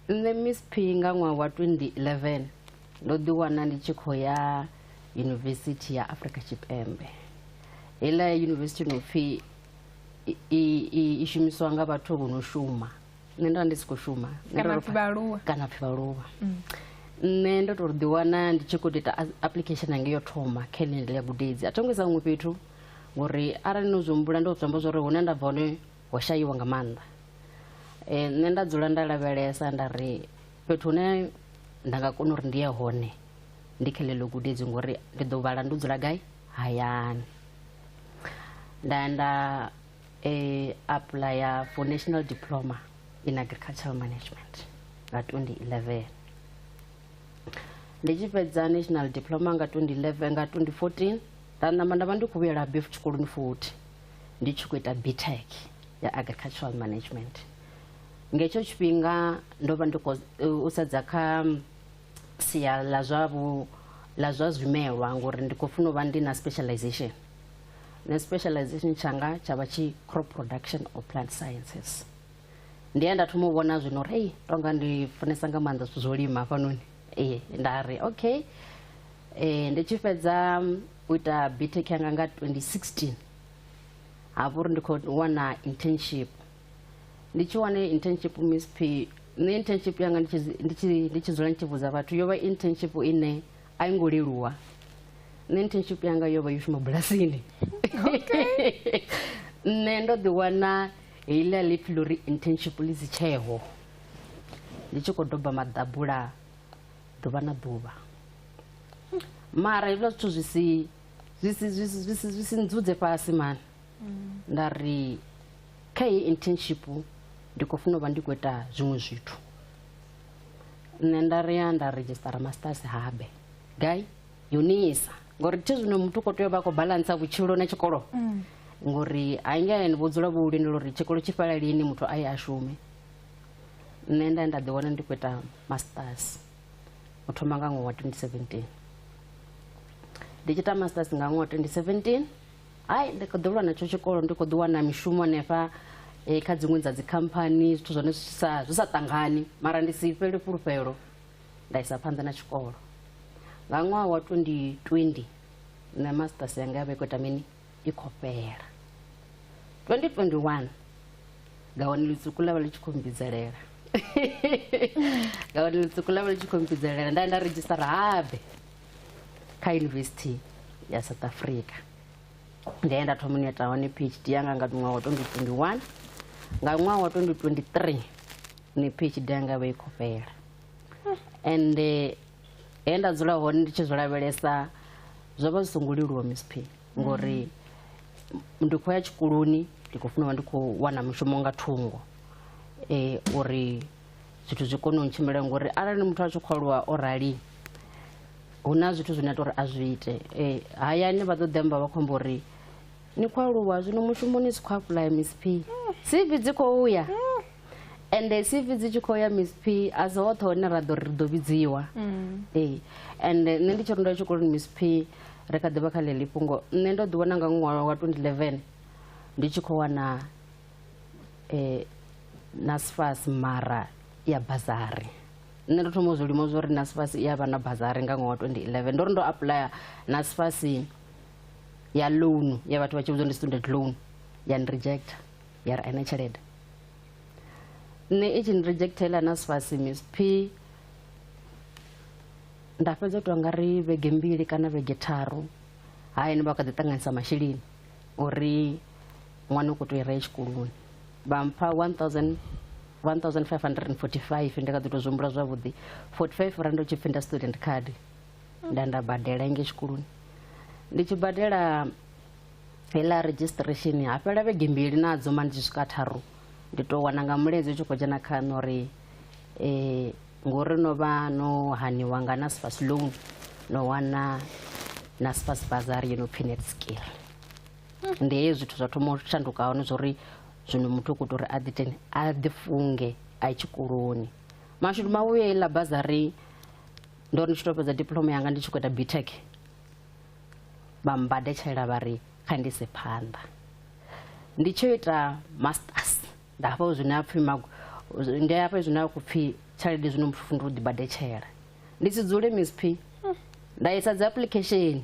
Nṋe Miss P nga ṅwaha wa 2011 ndo ḓi wana ndi tshi khou ya Yunivesithi ya Afrika Tshipembe. Heiḽa yunivesithi no pfhi i shumiswa nga vhathu vho no shuma. Nṋe nda ndi si khou shuma. Kana pfi vhaaluwa. Kana pfi vhaaluwa. Nṋe ndo to ḓi wana ndi tshi khou ita application yanga yo thoma kha ḽeneḽi gudedzi. A tho ngo isa huṅwe fhethu ngori arali no zwi humbula ndo zwi amba zwori hune nda bva hone ho shaiwa nga maanḓa. Nṋe nda dzula nda lavhelesa nda ri fhethu hune nda nga kona uri ndi ye hone ndi kha ḽeḽo gudedzi, ngori ndi ḓo vhala ndo dzula gai hayani. Nda nda apply for national diploma in agricultural management nga 2011. Ndi tshi fhedza national diploma nga 2011, nga 2014 nda namba nda vha ndi khou vhuyela beef tshikoloni futhi ndi tshi khou ita BTech ya agricultural management. Nga hetsho tshifhinga ndo vha ndi khou u sedza kha sia ḽa zwa zwimelwa, ngori ndi khou funa u vha ndi na specialization. Na specialization tshanga tsha vha tshi crop production or plant sciences. Ndi ya nda thoma u vhona zwino uri ei tonga ndi funesa nga maanḓa zwithu zwo lima hafhanoni. Nda ri okay. Ndi tshi fhedza u ita BTech yanga nga 2016 ha vha uri ndi khou wana internship. Ndi tshi wana internship Miss P, nṋe internship yanga ndi tshi dzula ndi tshi vhudza vhathu yo vha internship ine a i ngo leluwa. Nṋe internship yanga yo vha yo shuma bulasini. Nṋe ndo ḓi wana heiḽa ḽipfi ḽo ri internship ḽi si tsheho, ndi tshi khou doba maḓabula ḓuvha na ḓuvha. Mara hezwiḽa zwithu zwi si ndzudze fhasi mani. Nda ri kha heyi internship ndi khou funa u vha ndi khou ita zwiṅwe zwithu. Nṋe nda ri ya nda redzhisitara masters habe gai UNISA, ngori thi zwino muthu u khou tea u vha a khou baḽantsa vhutshilo na tshikolo, ngori hangei vho dzula vho lindela uri tshikolo tshi fhela lini muthu a ye a shume. Nṋe nda nda ḓi wana ndi khou ita masters u thoma nga ṅwaha wa 2017. Ndi tshi ita masters nga ṅwaha wa 2017, hai ndi khou ḓi lwa natsho tshikolo, ndi khou ḓi wana mishumo hanefha kha dziṅwe dza dzikhamphani, zwithu zwone zwi sa ṱangani, mara ndi si fhele fhulufhelo nda isa phanḓa na tshikolo. Nga ṅwaha wa 2020 nṋe masters yanga ya vha i khou ita mini, i khou fhela. 2021 gawani ḽitswuku ḽa vha ḽi tshi khou mbidzelela. Ngauri ḽitswuku ḽa vha ḽi tshi khou mpidzelela, nda nda redzhisitara habe kha University ya South Africa. Ndi he nda thoma u ita hone PhD yanga nga ṅwaha wa 2021. Nga ṅwaha wa 2023 ni PhD yanga vha i khou fhela. Ende he nda dzula hone ndi tshi zwi lavhelesa zwo vha zwi songo leluwa Miss P, ngori ndi khou ya tshikoloni ndi khou funa u vha ndi khou wana mushumo nga thungo uri zwithu zwi kone u ntshimbila, ngori arali muthu a tshi khou aluwa o rali hu na zwithu zwine a tea uri a zwi ite. Hayani vha ḓo ḓi amba vha khou amba uri ni khou aluwa zwino mushumo ni si khou apply Miss P, CV dzi khou ya. Ende CV dzi tshi khou ya Miss P a si hoṱhe hone ra ḓo ri ḓo vhidziwa. Ende nṋe ndi tshi ri ndo ya tshikoloni Miss P, ri kha ḓivha kha ḽeḽi fhungo, nṋe ndo ḓi wana nga ṅwaha wa 2011 ndi tshi khou wana NSFAS mara ya bazari. Nṋe ndo thoma u zwi lima zwa uri NSFAS i ya vha na bazari nga ṅwaha wa 2011. Ndo ri ndo apply NSFAS ya loan ya vhathu vha tshi vhidzwa ndi student loan, ya ni reject ya ri a ina tshelede. Nṋe i tshi ni rejectela NSFAS Miss P, nda fhedza u tou nga ri vhege mbili kana vhege tharu hayani vha kha ḓi ṱanganisa masheleni uri ṅwana u khou tea u ya tshikoloni. Vha mpha 1545, ndi kha ḓi tou zwi humbula zwavhuḓi, 45 rand u tshi pfhi nda student card, nda nda badela ngei tshikoloni. Ndi tshi badela heiḽa registration ha fhela vhege mbili nadzo ma ndi tshi swika tharu ndi tou wana nga mulaedza u tshi khou dzhena kha nṋe uri ngori no vha no haniwa nga NSFAS loan, no wana NSFAS bazari yo no pfhi net skill. Ndi hezwi zwithu zwa thoma u shanduka hone zwa uri zwino muthu u khou tou uri a ḓi teni a ḓi funge a ye tshikoloni. Mashudu mavhuya heiḽa bazari ndo ri ndi tshi tou fhedza diploma yanga ndi tshi khou ita BTech, vha mbadetshela vha ri kha ndi ise phanḓa. Ndi tshi ita masters nda hafha zwine ha pfhi ndi hafha zwine ha khou pfhi tshelede zwino muthu ndi u ḓi badetshela. Ndi si dzule Miss P, nda isa dzi application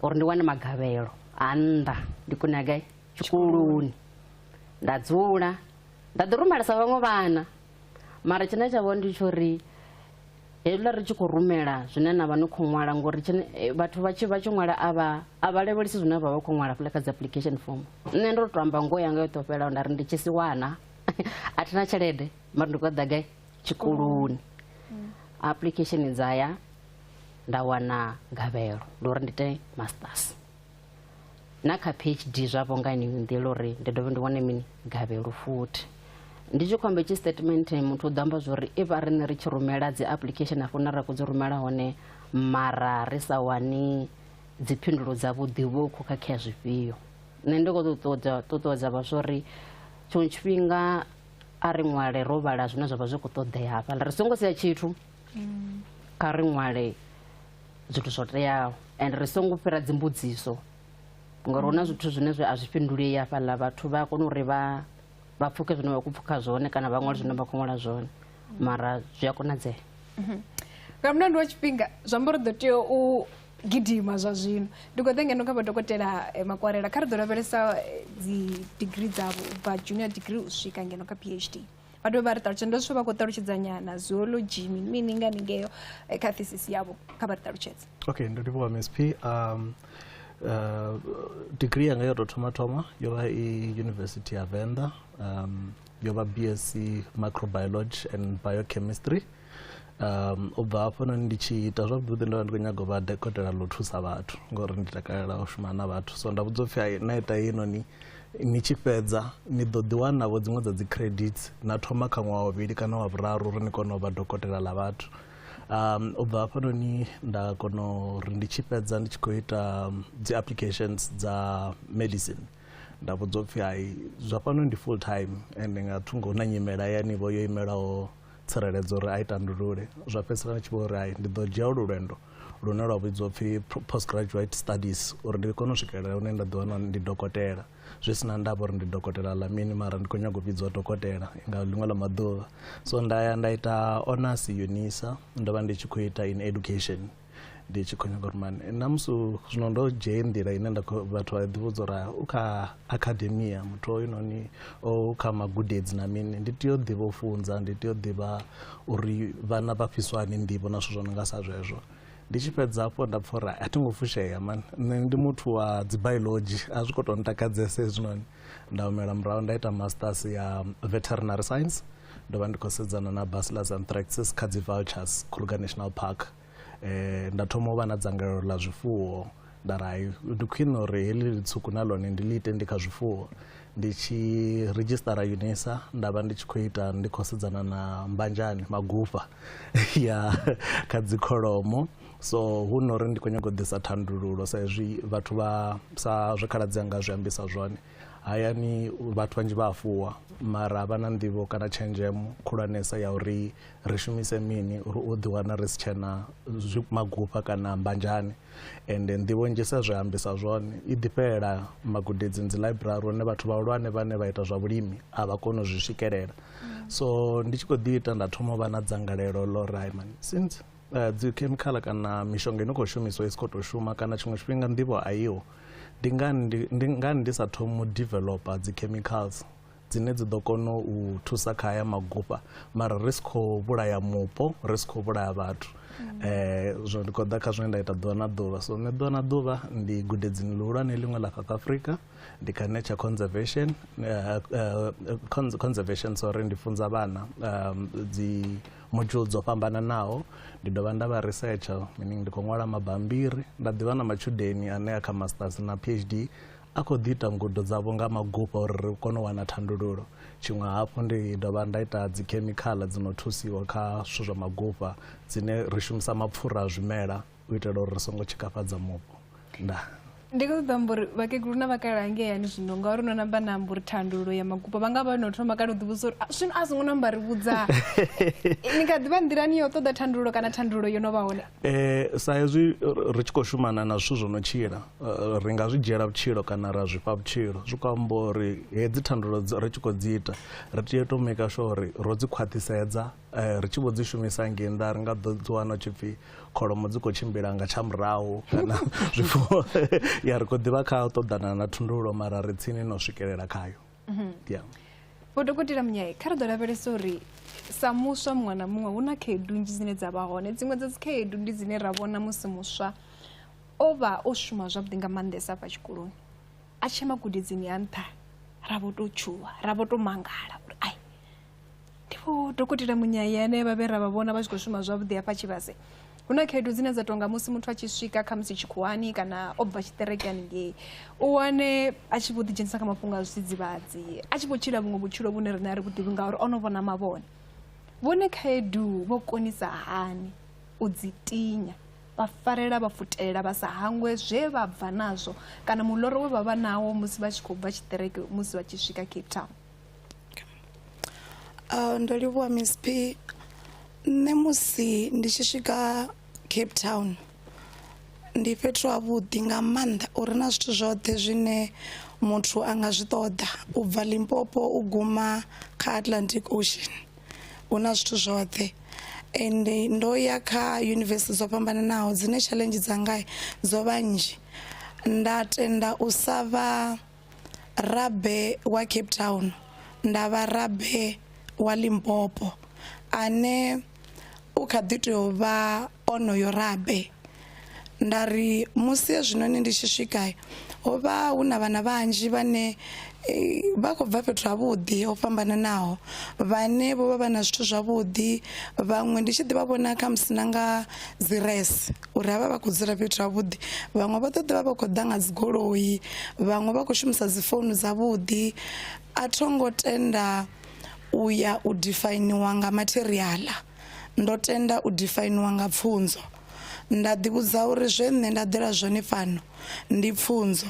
uri ndi wane magavhelo a nnḓa ndi kone ya gai tshikoloni. Nda dzula nda ḓi rumela sa vhaṅwe vhana, mara tshine tsha vha ndi tsho ri hezwiḽa ri tshi khou rumela zwine na vha ni khou ṅwala, ngori vhathu vha tshi ṅwala a vha lavhelesi zwine vha vha khou ṅwala hafhaḽa kha dzi application form. Nṋe ndo to amba ngoho yanga yo ṱo fhelaho nda ri ndi tshi si wana a thina tshelede mara ndi khou ḓa gai tshikoloni. Application dza ya nda wana gavhelo ndo uri ndi ite masters na kha PhD zwavho nga yeneyo nḓila uri ndi dovhe ndi wane mini gavhelo futhi. Ndi tshi khou amba tshi statement muthu u ḓo amba zwa uri if riṋe ri tshi rumela dzi application hafho hune ra khou dzi rumela hone mara ri sa wani dzi phindulo dzavhuḓi vho khou khakhea zwifhio. Nṋe ndi khou ṱuṱuwedza vhaswa uri tshiṅwe tshifhinga a ri ṅwale ro vhala zwine zwa vha zwi khou ṱoḓea hafhaḽa, ri songo sia tshithu, kha ri ṅwale zwithu zwo teaho and ri songo fhira dzimbudziso, ngori hu na zwithu zwine a zwi fhindulei hafhaḽa, vhathu vha a kona uri vha pfhuke zwine vha khou pfhukha zwone kana vha ṅwale zwine vha khou ṅwala zwone, mara zwi a konadzea. Nga mulandu wa tshifhinga zwi amba uri ḓo tea u gidima zwa zwino. Ndi khou ḓa ngeno kha vhadokotela Makwarela, kha ri ḓo lavhelesa dzi degree dzavho u bva junior degree u swika ngeno kha PhD. Vha dovha vha ri ṱalutshedza, ndo zwithu vha khou ṱalutshedza nyana zoology mini mini nga haningeo kha thesis yavho, kha vha ri ṱalutshedze. Okay, ndo livhuwa Miss P. Degree yanga yo tou thoma thoma yo vha i University ya Venḓa, yo vha BSc Microbiology and Biochemistry. U bva hafhanoni ndi tshi ita zwavhuḓi ndo vha ndi khou nyaga u vha dokotela ḽo thusa vhathu ngori ndi takalela u shuma na vhathu, so nda vhudzwa upfhi na ita heinoni ni tshi fhedza ni ḓo ḓi wana vho dziṅwe dza dzi credits na thoma kha ṅwaha wa vhuvhili kana wa vhuraru uri ni kone u vha dokotela ḽa vhathu. U bva hafhanoni nda kona uri ndi tshi fhedza ndi tshi khou ita dzi applications dza medicine, nda vhudzwa upfhi hai zwa fhano ndi full time and nga thungo hu na nyimele hayani vho yo imelaho tsireledzo uri a i tandulule. Zwa fhedzisela ndi tshi vho uri hai ndi ḓo dzhia ulu lwendo lune lwa vhidzwa upfhi postgraduate studies uri ndi kone u swikelela hune nda ḓi wana ndi dokotela, zwi sina ndavha uri ndi dokotela ḽa mini mara ndi khou nyaga u vhidzwa dokotela nga ḽiṅwe ḽa maḓuvha. So nda ya nda ita honors UNISA, ndo vha ndi tshi khou ita in education. Ndi tshi khou nyaga uri mani na musi zwino ndo dzhia nḓila ine nda khou vhathu vha ḓivhudza uri u kha academia muthu hoyunoni o kha magudedzi na mini, ndi tea u ḓivha u funza, ndi tea u ḓivha uri vhana vha fhiswa hani nḓivho na zwithu zwo no nga sa zwezwo. Ndi tshi fhedza hafho nda pfha uri a thi ngo fushea mani, nṋe ndi muthu wa dzi biology, a zwi khou tou ntakadzesa hezwinoni. Nda humela murahu nda ita masters ya veterinary science, ndo vha ndi khou sedzana na Bacillus anthracis kha dzi vultures Kruger National Park. Nda thoma u vha na dzangalelo ḽa zwifuwo, nda ri hai ndi khwine uri heḽi litswuku na ḽone ndi ḽi ite ndi kha zwifuwo. Ndi tshi redzhisitara UNISA nda vha ndi tshi khou ita ndi khou sedzana na mbanzhani magufha ya kha dzi kholomo. So hu no uri ndi khou nyanga u ḓisa thandululo sa izwi vhathu vha sa zwe khaladzi anga zwi ambisa zwone hayani vhathu vhanzhi vha a fuwa mara vha na nḓivho kana tshenzhemo khulwanesa ya uri ri shumise mini uri u ḓiwana ri si tshena magufha kana mbanzhani. Ende nḓivho nnzhisa zwi ambisa zwone i ḓifhelela magudedzini dzi library hune vhathu vhahulwane vhane vha ita zwa vhulimi a vha koni u zwi swikelela. So ndi tshi khou ḓi ita nda thoma u vha na dzangalelo ḽo ri hai mani since dzi chemical kana mishonga ino khou shumiswa i si khou tou shuma kana tshiṅwe tshifhinga nḓivho a iho, ndi ngani ndi sa thomi u developer dzi chemicals dzine dzi ḓo kona u thusa kha haya magufha mara ri si khou vhulaya mupo, ri si khou vhulaya vhathu. Zwino ndi khou ḓa kha zwine nda ita ḓuvha na ḓuvha. So nṋe ḓuvha na ḓuvha ndi gudedzini ḽihulwane ḽiṅwe ḽa South Africa, ndi kha nature conservation, conservation sorry, ndi funza vhana dzi module dzo fhambananaho. Ndi dovha nda vha researcher, meaning ndi khou ṅwala mabambiri, nda ḓivha na matshudeni ane a kha masters na PhD a khou ḓi ita ngudo dzavho nga magufha uri ri kone u wana thandululo. Tshiṅwe hafhu ndi dovha nda ita dzi chemical dzi no thusiwa kha zwithu zwa magufha dzine ri shumisa mapfura a zwimela u itela uri ri songo tshikafhadza mupo. Nda ndi khou ṱoḓa amba uri vhakegulu na vhakalaha ngei hani zwino, ngauri no namba na amba uri thandululo ya magufha vha nga vha no thoma kana u ḓivhudza uri zwino a songo namba ri vhudza ni kha ḓivha nḓilani ya u ṱoḓa thandululo kana thandululo yo no vha hone. Sa hezwi ri tshi khou shumana na zwithu zwo no tshila, ri nga zwi dzhiela vhutshilo kana ra zwi fha vhutshilo. Zwi khou amba uri hedzi thandululo ri tshi khou dzi ita ri tea u tou maker sure uri ro dzi khwaṱhisedza, ri tshi vho dzi shumisa ngei nnḓa ri nga ḓo dzi wana tshi pfhi kholomo dzi khou tshimbila nga tsha murahu kana zwifuwo ya ri khou ḓivha kha u ṱoḓana na thundululo mara ri tsini no swikelela khayo. Vho Dokotela Munyayi, kha ri ḓo lavhelesa uri sa muswa muṅwe na muṅwe hu na khaedu nnzhi dzine dza vha hone. Dziṅwe dza dzi khaedu ndi dzine ra vhona musi muswa o vha o shuma zwavhuḓi nga maanḓesa afha tshikoloni, a tshi ya magudedzini a nṱha ra vho tou tshuwa, ra vho tou mangala uri ai ndi vho Dokotela Munyayi ane vha vhe ra vha vhona vha tshi khou shuma zwavhuḓi hafha Tshivhase. Hu na khaedu dzine dza tonga musi muthu a tshi swika khamusi tshikhuwani kana o bva tshiṱereke haningei, u wane a tshi vho ḓidzhenisa kha mafhungo a zwidzidzivhadzi, a tshi vho tshila vhuṅwe vhutshilo vhune riṋe a ri vhu ḓivhi ngauri o no vhona mavhone. Vhone khaedu vho konisa hani u dzi tinya, vha farela vha futelela vha sa hangwe zwe vha bva nazwo kana muloro we vha vha nawo musi vha tshi khou bva tshiṱereke musi vha tshi swika Cape Town? Ndo livhuwa Miss P. Nṋe musi ndi tshi swika Cape Town ndi fhethu havhuḓi nga maanḓa uri na zwithu zwoṱhe zwine muthu a nga zwi ṱoḓa u bva Limpopo u guma kha Atlantic Ocean, hu na zwithu zwoṱhe. Ende ndo ya kha yunivesithi dzo fhambananaho dzine challenge dzanga dzo vha nnzhi, nda tenda u sa vha rabe wa Cape Town nda vha rabe wa Limpopo ane u kha ḓi tea u vha onoyo rabe. Nda ri musi hezwinoni ndi tshi swika ho vha hu na vhana vhanzhi vhane vha khou bva fhethu havhuḓi ho fhambananaho, vhane vho vha vha na zwithu zwavhuḓi, vhaṅwe ndi tshi ḓi vha vhona khamusi na nga dzi res uri havha vha khou dzula fhethu havhuḓi, vhaṅwe vha ḓo ḓivha vha khou ḓa nga dzi goloi, vhaṅwe vha khou shumisa dzi founu dzavhuḓi. A tho ngo tenda u ya u difainiwa nga materiaḽa, ndo tenda u difainiwa nga pfunzo. Nda ḓivhudza uri zwe nṋe nda ḓela zwone fhano ndi pfunzo.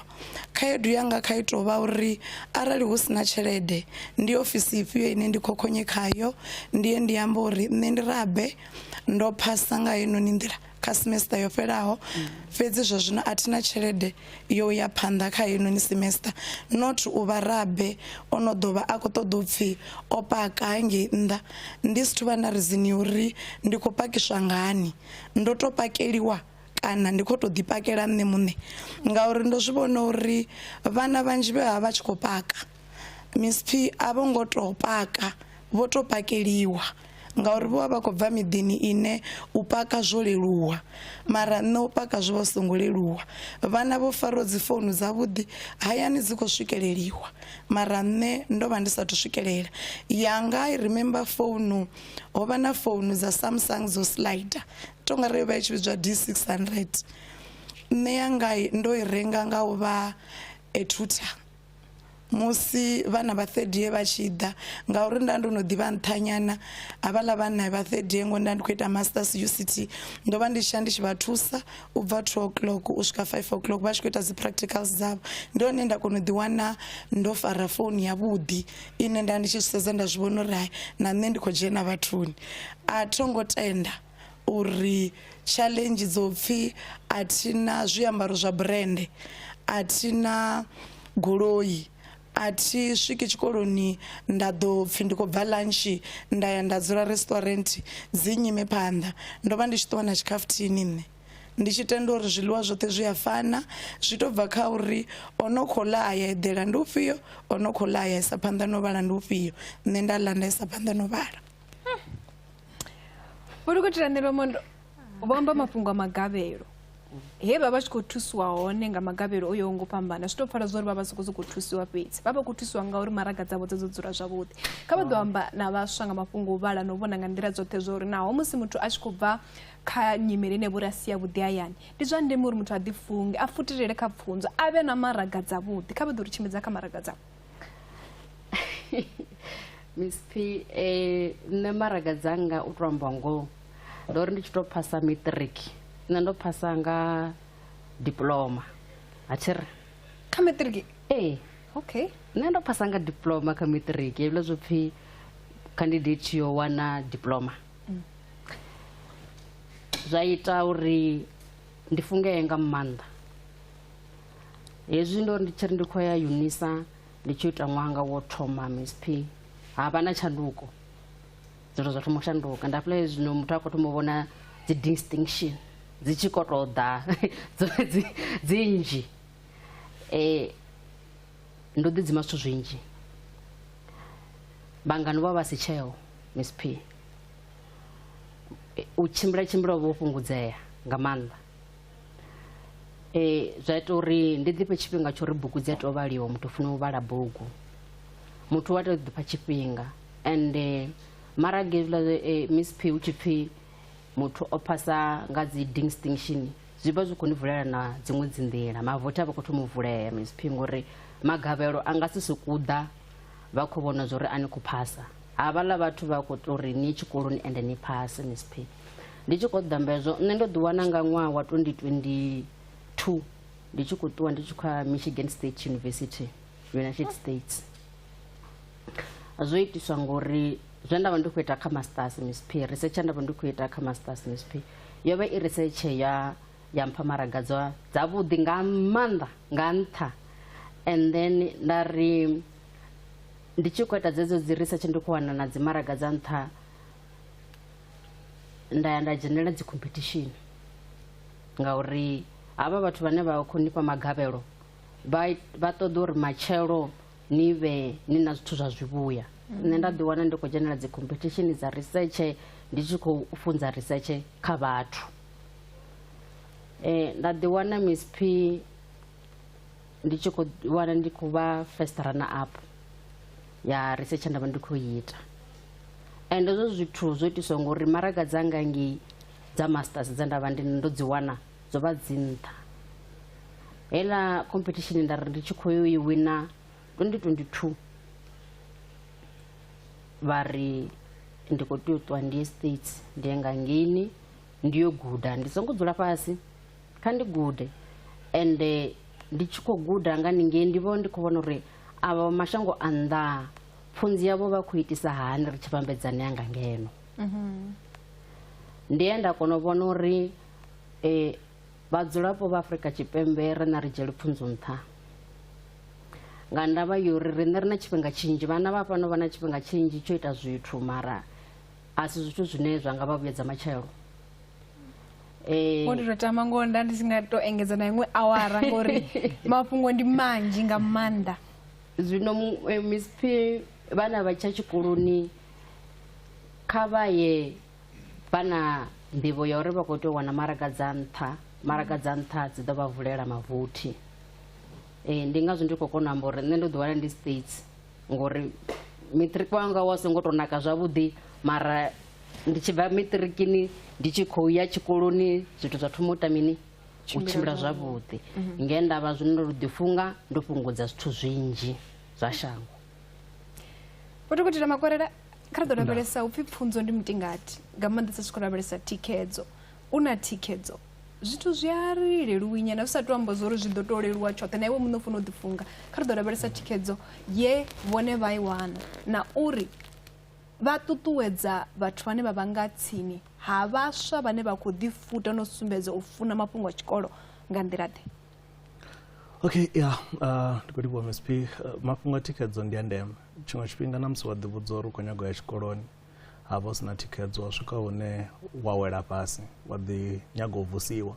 Khaedu yanga kha i tou vha uri arali hu sina tshelede ndi ofisi ifhio ine ndi khokhonye khayo, ndi ye ndi amba uri nṋe ndi rabe ndo phasa nga heinoni nḓila kha semester yo fhelaho, fhedzi zwa zwino a thina tshelede yo ya phanḓa kha heinoni semester. Not u vha rabe o no ḓo vha a khou ṱoḓa u pfhi o paka hangei nnḓa, ndi si thuvha na rizini uri ndi khou pakiswa ngani, ndo to pakeliwa Kana ndi khou tou ḓipakela nṋe muṋe, ngauri ndo zwi vhona uri vhana vhanzhi vhe vha vha tshi khou paka Miss P a vho ngo tou paka, vho tou pakeliwa, ngauri vho vha vha khou bva miḓini ine u paka zwo leluwa, mara nṋe u paka zwo vha zwi songo leluwa. Vhana vho fariwa dzi founu dzavhuḓi hayani dzi khou swikeleliwa, mara nṋe ndo vha ndi sathu swikelela. Yanga I remember founu, ho vha na founu dza Samsung dzo slider, tonga ri yo vha i tshi vhidzwa D600. Nṋe yanga ndo i renga nga u vha a tutor musi vhana vha third year vha tshi ḓa, ngauri nda ndo no ḓivha nṱha nyana havhaḽa vhana vha third year, ngo nda ndi khou ita masters UCT, ndo vha ndi tshi ya ndi tshi vha thusa u bva 2 o'clock u swika 5 o'clock vha tshi khou ita dzi practicals dzavho. Ndi hone nda kona u ḓi wana ndo fara founu yavhuḓi ine nda ndi tshi zwi sedza nda zwi vhona uri hai, na nṋe ndi khou dzhena vhathuni. A tho ngo tenda uri challenge dzo pfhi a thina zwiambaro zwa brand, a thina goloi, a thi swiki tshikoloni nda ḓo pfhi ndi khou bva lunch nda ya nda dzula restaurant dzi nyime phanḓa. Ndo vha ndi tshi ṱuwa na tshikhafuthini nṋe, ndi tshi tenda uri zwiḽiwa zwoṱhe zwi a fana, zwi to bva kha uri o no khou ḽa a ya eḓela ndi ufhio, o no khou ḽa a ya isa phanḓa no vhala ndi ufhio. Nṋe nda ḽa nda isa phanḓa no vhala. Vho Dokotela Ṋelwamondo vho amba mafhungo a magavhelo, he vha vha tshi khou thusiwa hone nga magavhelo o yaho ngo fhambana. Zwi tou pfala zwa uri vha vha sokou sokou thusiwa fhedzi, vha vha khou thusiwa ngauri maraga dzavho dzo dzula zwavhuḓi. Kha vha ḓo amba na vhaswa nga mafhungo u vhala na u vhona nga nḓila dzoṱhe zwa uri naho musi muthu a tshi khou bva kha nyimele ine vho ri a si yavhuḓi hayani, ndi zwa ndeme uri muthu a ḓifunge, a futelele kha pfunzo, a vhe na maraga dzavhuḓi. Kha vha ḓo ri tshimbidza kha maraga dzavho. Miss P, nṋe maraga dzanga u to amba ngoho ndo ri ndi tshi to phasa matric, nṋe ndo phasa nga diploma. A thi ri kha matric? Ee. Okay. Nṋe ndo phasa nga diploma kha matric, hezwiḽa zwo pfhi candidate yo wana diploma. Zwa ita uri ndi fungee nga maanḓa. Hezwi ndo ri ndi tshi ri ndi khou ya UNISA ndi tshi ita ṅwaha wo thoma Miss P, ha vha na tshanduko, zwithu zwa thoma u shanduka. Nda feel zwino muthu a khou thoma u vhona dzi distinction dzi tshi khou tou ḓa dzi nnzhi. Ndo ḓi dzima zwithu zwinzhi, vhangani vho vha si tsheo Miss P, u tshimbila tshimbila vho fhungudzea nga maanḓa. Zwa ita uri ndi ḓifhe tshifhinga tsho uri bugu dzi a tea u vhaliwa, muthu u funa u vhala bugu, muthu wa tea u ḓifha tshifhinga. Ende mara hezwiḽa Miss P hu tshi pfhi muthu o phasa nga dzi distinction, zwi vha zwi khou ni vulela na dziṅwe dzi nḓila, mavothi a vha khou thoma u vulea Miss P, ngori magavhelo a nga si sokou ḓa vha khou vhona zwa uri a ni khou phasa. Havhaḽa vhathu vha khou tou ri ni tshikoloni ende ni phase Miss P. Ndi tshi khou ḓamba hezwo, nṋe ndo ḓiwana nga ṅwaha wa 2022 ndi tshi khou ṱuwa ndi tshi khou ya Michigan State University, United States. Zwo itiswa ngori zwe nda vha ndi khou ita kha masters Miss P, research nda vha ndi khou ita kha masters Miss P, yo vha i research ya mpha maraga dzavhuḓi nga maanḓa nga nṱha. And then nda ri ndi tshi khou ita dzedzo dzi research ndi khou wana na dzi maraga dza nṱha, nda ya nda dzhenela dzi competition, ngauri havha vhathu vhane vha khou nifha magavhelo vha ṱoḓa uri matshelo ni vhe ni na zwithu zwa zwivhuya. Nṋe nda ḓi wana ndi khou dzhenela dzi competition dza research, ndi tshi khou funza research kha vhathu. Nda ḓi wana Miss P ndi tshi khou wana ndi khou vha first runner up ya research nda vha ndi khou ita. And hezwo zwithu zwo itiswa ngori maraga dzanga ngei dza masters dza nda vha ndi ndo dzi wana dzo vha dzi nṱha. Heiḽa competition nda ri ndi tshi khou yo i wina 2022, vha ri ndi khou tea u ṱuwa ndi ye States, ndi ye nga ngeini ndi yo guda, ndi songo dzula fhasi, kha ndi gude. Ende ndi tshi khou guda nga ningei ndi vho ndi khou vhona uri avha mashango a nnḓa pfunzi yavho vha khou itisa hani ri tshi vhambedzana ya nga ngeno. Ndi ye nda kona u vhona uri vhadzulapo vha Afrika Tshipembe ri na ri dzhiele pfunzo nṱha, nga ndavha yo uri riṋe ri na tshifhinga tshinzhi, vhana vha fhano vha na tshifhinga tshinzhi tsho ita zwithu, mara a si zwithu zwine zwa nga vha vhuyedza matshelo. Ngo ndi to tama ngo nda ndi si nga to engedza na iṅwe awara ngori mafhungo ndi manzhi nga maanḓa. Zwino Miss P, vhana vha tsha tshikoloni kha vha ye vha na nḓivho ya uri vha khou tea u wana maraga dza nṱha, maraga dza nṱha dzi ḓo vha vulela mavothi. Ndi ngazwo ndi khou kona u amba uri nṋe ndo ḓi wana ndi States ngori matric wanga wa songo to naka zwavhuḓi, mara ndi tshi bva matrikini ndi tshi khou ya tshikoloni zwithu zwa thoma u ita mini, u tshimbila zwavhuḓi. Nge nda vha zwino ndo ḓifunga, ndo fhungudza zwithu zwinzhi zwa shango. Vho Dokotela Makwarela, kha ri ḓo lavhelesa upfhi pfunzo ndi mutingati, nga maanḓesa zwi khou lavhelesa thikhedzo. U na thikhedzo zwithu zwi a ri leluwi nyana, zwi sa tou amba zwa uri zwi ḓo tou leluwa tshoṱhe, na iwe muṋe u funa u ḓifunga. Kha ri ḓo lavhelesa thikhedzo ye vhone vha i wana na uri vha ṱuṱuwedza vhathu vhane vha vha nga tsini ha vhaswa vhane vha khou ḓifuta no sumbedza u funa mafhungo a tshikolo nga nḓila ḓe. Okay, yeah, ndi khou livhuwa Miss P. Mafhungo a thikhedzo ndi a ndeme. Tshiṅwe tshifhinga na musi wa ḓivhudza uri u khou nyaga u ya tshikoloni, ha vha hu sina thikhedzo, wa swika hune wa wela fhasi, wa ḓi nyaga u vusiwa.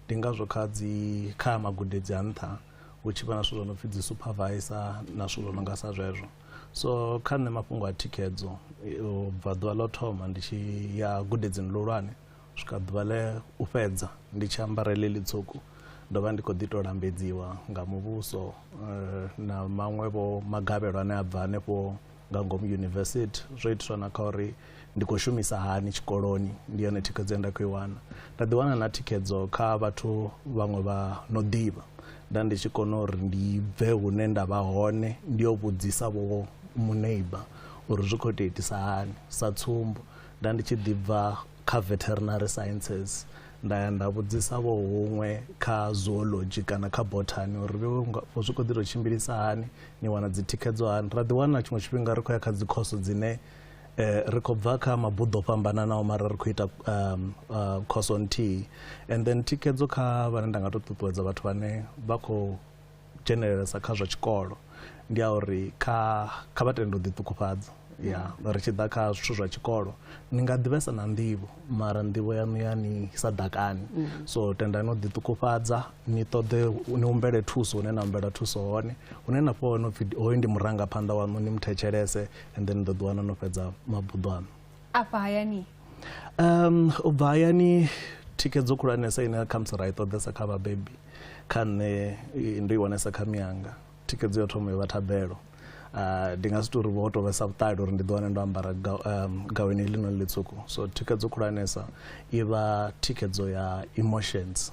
Ndi ngazwo kha magudedzi a nṱha hu tshi vha na zwithu zwo no pfi dzi supervisor na zwithu zwo no nga sa zwezwo. So kha nṋe mafhungo a thikhedzo u bva ḓuvha ḽo thoma ndi tshi ya gudedzini ḽihulwane swika ḓuvha ḽe u fhedza ndi tshi ambara heḽi ḽitswuku, ndo vha ndi khou ḓi tou lambedziwa nga muvhuso na maṅwe vho magavhelo ane a bva hanefho nga ngomu university. Zwo itiswa na kha uri ndi khou shumisa hani tshikoloni, ndi yone thikhedzo ye nda khou i wana. Nda ḓi wana na thikhedzo kha vhathu vhaṅwe vha no ḓivha, nda ndi tshi kona uri ndi bve hune nda vha hone ndi yo vhudzisa vho muneiba uri zwi khou tou itisa hani. Sa tsumbo, nda ndi tshi ḓi bva kha veterinary sciences nda ya nda vhudzisa vho huṅwe kha zoology kana kha botany uri zwi khou ḓi tou tshimbilisa hani, ni wana dzi thikhedzo hani. Ra ḓi wana tshiṅwe tshifhinga ri khou ya kha dzi khoso dzine ri khou bva kha mabuḓo o fhambananaho mara ri khou ita khoso nthihi. And then thikhedzo kha vhane nda nga tou ṱuṱuwedza vhathu vhane vha khou dzhenelelesa kha zwa tshikolo ndi ya uri kha vha tende u ḓiṱukufhadza. Ya, ri tshi ḓa kha zwithu zwa tshikolo ni nga ḓivhesa na nḓivho, mara nḓivho yaṋu ya ni sa ḓakani. So tendani u ḓiṱukufhadza, ni ṱoḓe ni humbele thuso hune na humbela thuso hone, hune na fhiwa hone upfhi hoyu ndi murangaphanḓa waṋu, ni muthetshelese, and then ni ḓo ḓi wana no fhedza mabuḓo aṋu. Afha hayani? U bva hayani thikhedzo khulwanesa ine khamusi ra i ṱoḓesa kha vhabebi, kha nṋe ndo i wanesa kha miyanga. Thikhedzo yo thoma yo vha thabelo. Ndi nga si tou ri vho tou vhesa vhuṱali uri ndi ḓi wane ndo ambara gaweni heḽinoni ḽitswuku. So thikhedzo khulwanesa i vha thikhedzo ya emotions.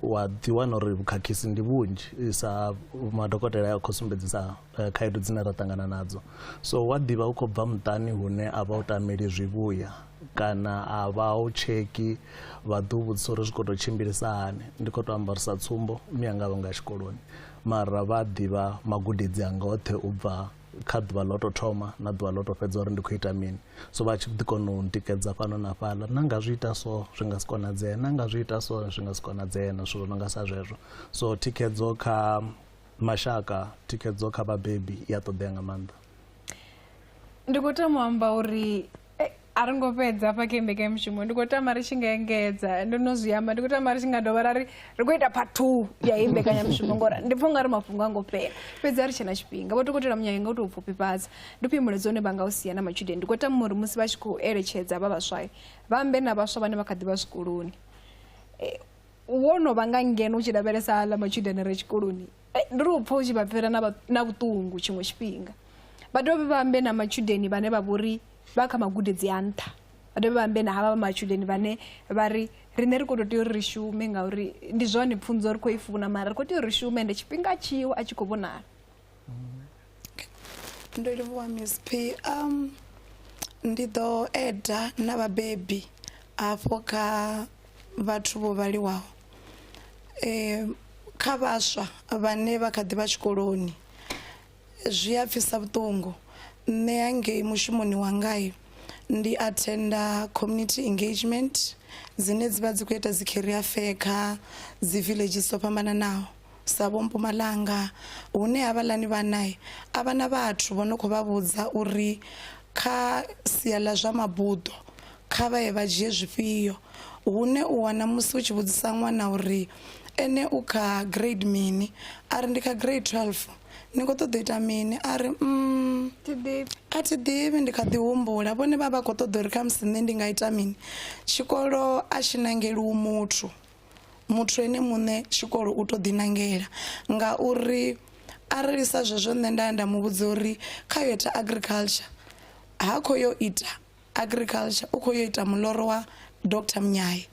Wa ḓi wana uri vhukhakhisi ndi vhunzhi sa madokotela a khou sumbedzisa khaedu dzine ra ṱangana nadzo. So wa ḓivha u khou bva muṱani hune a vha u tameli zwivhuya kana a vha u tsheki, vha ḓo vhudzisa uri zwi khou tou tshimbilisa hani. Ndi khou tou amba uri sa tsumbo, miyanga vha nga tshikoloni, mara vha ḓivha magudedzi anga oṱhe u bva kha ḓuvha ḽo tou thoma na ḓuvha ḽo tou fhedza uri ndi khou ita mini. So vha tshi ḓi kona u ntikedza fhano na fhaḽa, na nga zwi ita so zwi nga si konadzee, na nga zwi ita so zwi nga si konadzee, na zwithu zwo no nga sa zwezwo. So thikhedzo kha mashaka, thikhedzo kha vhabebi i a ṱoḓea nga maanḓa. Ndi khou tama u amba uri a ri ngo fhedza hafha kha mbekanyamushumo, ndi khou tama ri tshi nga engedza, ndo no zwi amba, ndi khou tama ri tshi nga dovha ra ri ri khou ita part 2 ya heyi mbekanyamushumo ngori ndi pfha ungari mafhungo a ngo fhela, fhedzi a ri tshe na tshifhinga. Vho Dokotela Munyayi, nga u tou pfufhifhadza, ndi ufhio mulaedza une vha nga u sia na matshudeni? Ndi khou tama uri musi vha tshi khou eletshedza vha vhaswa, vha ambe na vhaswa vhane vha kha ḓi vha zwikoloni. Wo no vha nga ngeno u tshi lavhelesa aḽa matshudeni re tshikoloni, ndi ri u pfha u tshi vha pfela na vhuṱungu tshiṅwe tshifhinga. Vha dovhe vha ambe na matshudeni vhane vha vhori vha kha magudedzi a nṱha, vha dovhe vha ambe na havha matshudeni vhane vha ri riṋe ri khou tou tea uri ri shume ngauri ndi zwone pfunzo ri khou i funa, mara ri khou tea uri ri shume ende tshifhinga tshiwo a tshi khou vhonala. Ndo livhuwa Miss P. Ndi ḓo eda na vhabebi afho kha vhathu vho vhaliwaho, kha vhaswa vhane vha kha ḓi vha tshikoloni, zwi a pfisa vhuṱungu. Nṋe hangei mushumoni wangai ndi attenda community engagement dzine dzi vha dzi khou ita dzi career fair kha dzi villages dzo fhambananaho sa vho Mpumalanga, hune havhaḽani vhana a vha na vhathu vho no khou vha vhudza uri kha sia ḽa zwa mabuḓo Kha vha ye vha dzhie zwifhio. Hune u wana musi u tshi vhudzisa ṅwana uri ene u kha grade mini, a ri ndi kha grade 12. Ni khou ṱoḓa u ita mini? A ri a thi ḓivhi, ndi kha ḓi humbula. Vhone vha vha khou ṱoḓa uri khamusi nṋe ndi nga ita mini. Tshikolo a tshi nangeliwi muthu, muthu ene muṋe tshikolo u to ḓi nangela, ngauri arali sa zwezwo nṋe nda ya nda mu vhudza uri kha yo ita agriculture, ha khou yo ita agriculture, u khou yo ita muloro wa Dr Mnyayi.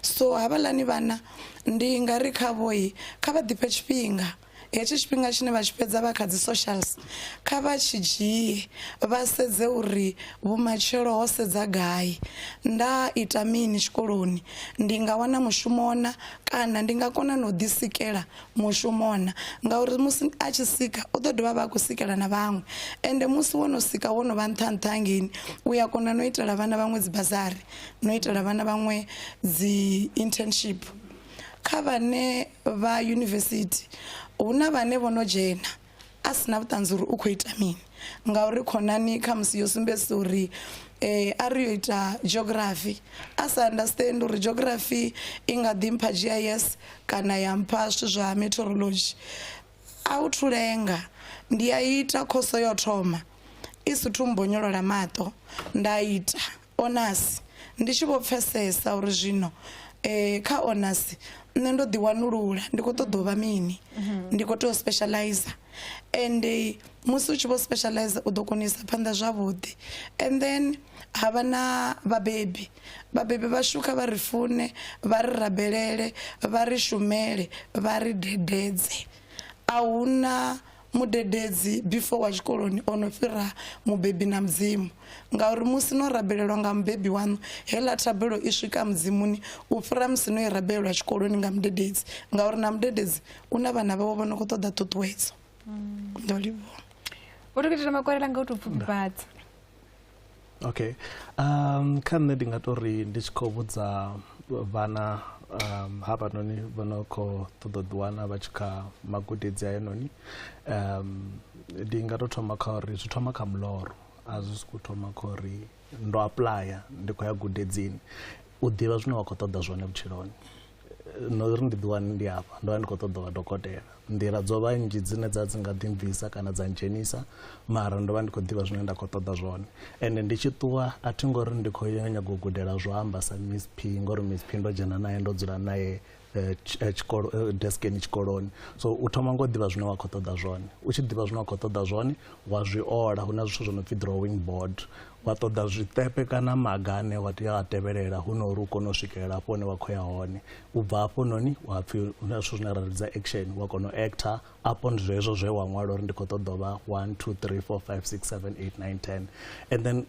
So havhaḽani vhana ndi nga ri khavho kha vha ḓifhe tshifhinga, hetshi tshifhinga tshine vha tshi fhedza vha kha dzi socials, kha vha tshi dzhie vha sedze uri vhumatshelo ho sedza gai. Nda ita mini tshikoloni, ndi nga wana mushumo na kana ndi nga kona na u ḓi sikela mushumo na, ngauri musi a tshi sika u ḓo dovha vha a khou sikela na vhaṅwe. Ende musi wo no sika wo no vha nṱha nṱha hangeini, u ya kona no itela vhana vhaṅwe dzi bazari, no itela vhana vhaṅwe dzi internship. Kha vhane vha yunivesithi hu na vhane vho no dzhena a sina vhuṱanzi uri u khou ita mini, ngauri khonani khamusi yo sumbedzisa uri a ri yo ita geography, a sa understand uri geography i nga ḓi mpha GIS kana ya mpha zwithu zwa meteorology. A u thu lenga, ndi a ita khoso yo thoma i sithu mbonyolola maṱo, nda ita honors ndi tshi vho pfesesa uri zwino kha honors nṋe ndo ḓi wanulula ndi khou ṱoḓa u vha mini, ndi khou tea u specializer. Ende musi u tshi vho specializer u ḓo kona u isa phanḓa zwavhuḓi. And then havha na vhabebi, vhabebi vhashu kha vha ri fune, vha ri rabelele, vha ri shumele, vha ri dededze. A huna mudededzi before wa tshikoloni ono fhira mubebi na Mudzimu, ngauri musi no rabelelwa nga mubebi waṋu, heiḽa thabelo i swika Mudzimuni u fhira musi no i rabelelwa tshikoloni nga mudededzi, ngauri na mudededzi u na vhana vhawe vho no khou ṱoḓa ṱhuṱhuwedzo. Ndo livhuwa. Vho Dokotela Makwarela, nga u tou pfufhifhadza. Okay. Kha nṋe ndi nga tori ndi tshi khou vhudza vhana havhanoni vho no khou ṱoḓa u ḓiwana vha tshi kha magudedzi hayanoni, ndi nga to thoma kha uri zwi thoma kha muloro, a zwi sokou thoma kha uri ndo apuḽaya ndi khou ya gudedzini. U ḓivha zwine wa khou ṱoḓa zwone vhutshiloni. No uri ndi ḓiwane ndi hafha, ndo vha ndi khou ṱoḓa u vha dokotela. Nḓila dzo vha nnzhi dzine dza dzi nga ḓi mbvisa kana dza ndzhenisa, mara ndo vha ndi khou ḓivha zwine nda khou ṱoḓa zwone. Ende ndi tshi ṱuwa a thi ngori ndi khou nyaga u gudela zwo amba sa Miss P, ngori Miss P ndo dzhena naye, ndo dzula naye tshikolo deskeni tshikoloni. So u thoma ngo ḓivha zwine wa khou ṱoḓa zwone. U tshi ḓivha zwine wa khou ṱoḓa zwone, wa zwi ola, hu na zwithu zwo no pfi drawing board, wa ṱoḓa zwiṱepe kana maga ane wa tea a tevhelela hu no uri u kone u swikelela hafho hune wa khou ya hone. U bva hafhanoni wa pfi hu na zwithu zwine ra vhidza action, wa kona u actor upon zwezwo zwe wa ṅwala uri ndi khou ṱoḓa u vha 1 2 3 4 5 6 7 8 9 10, and then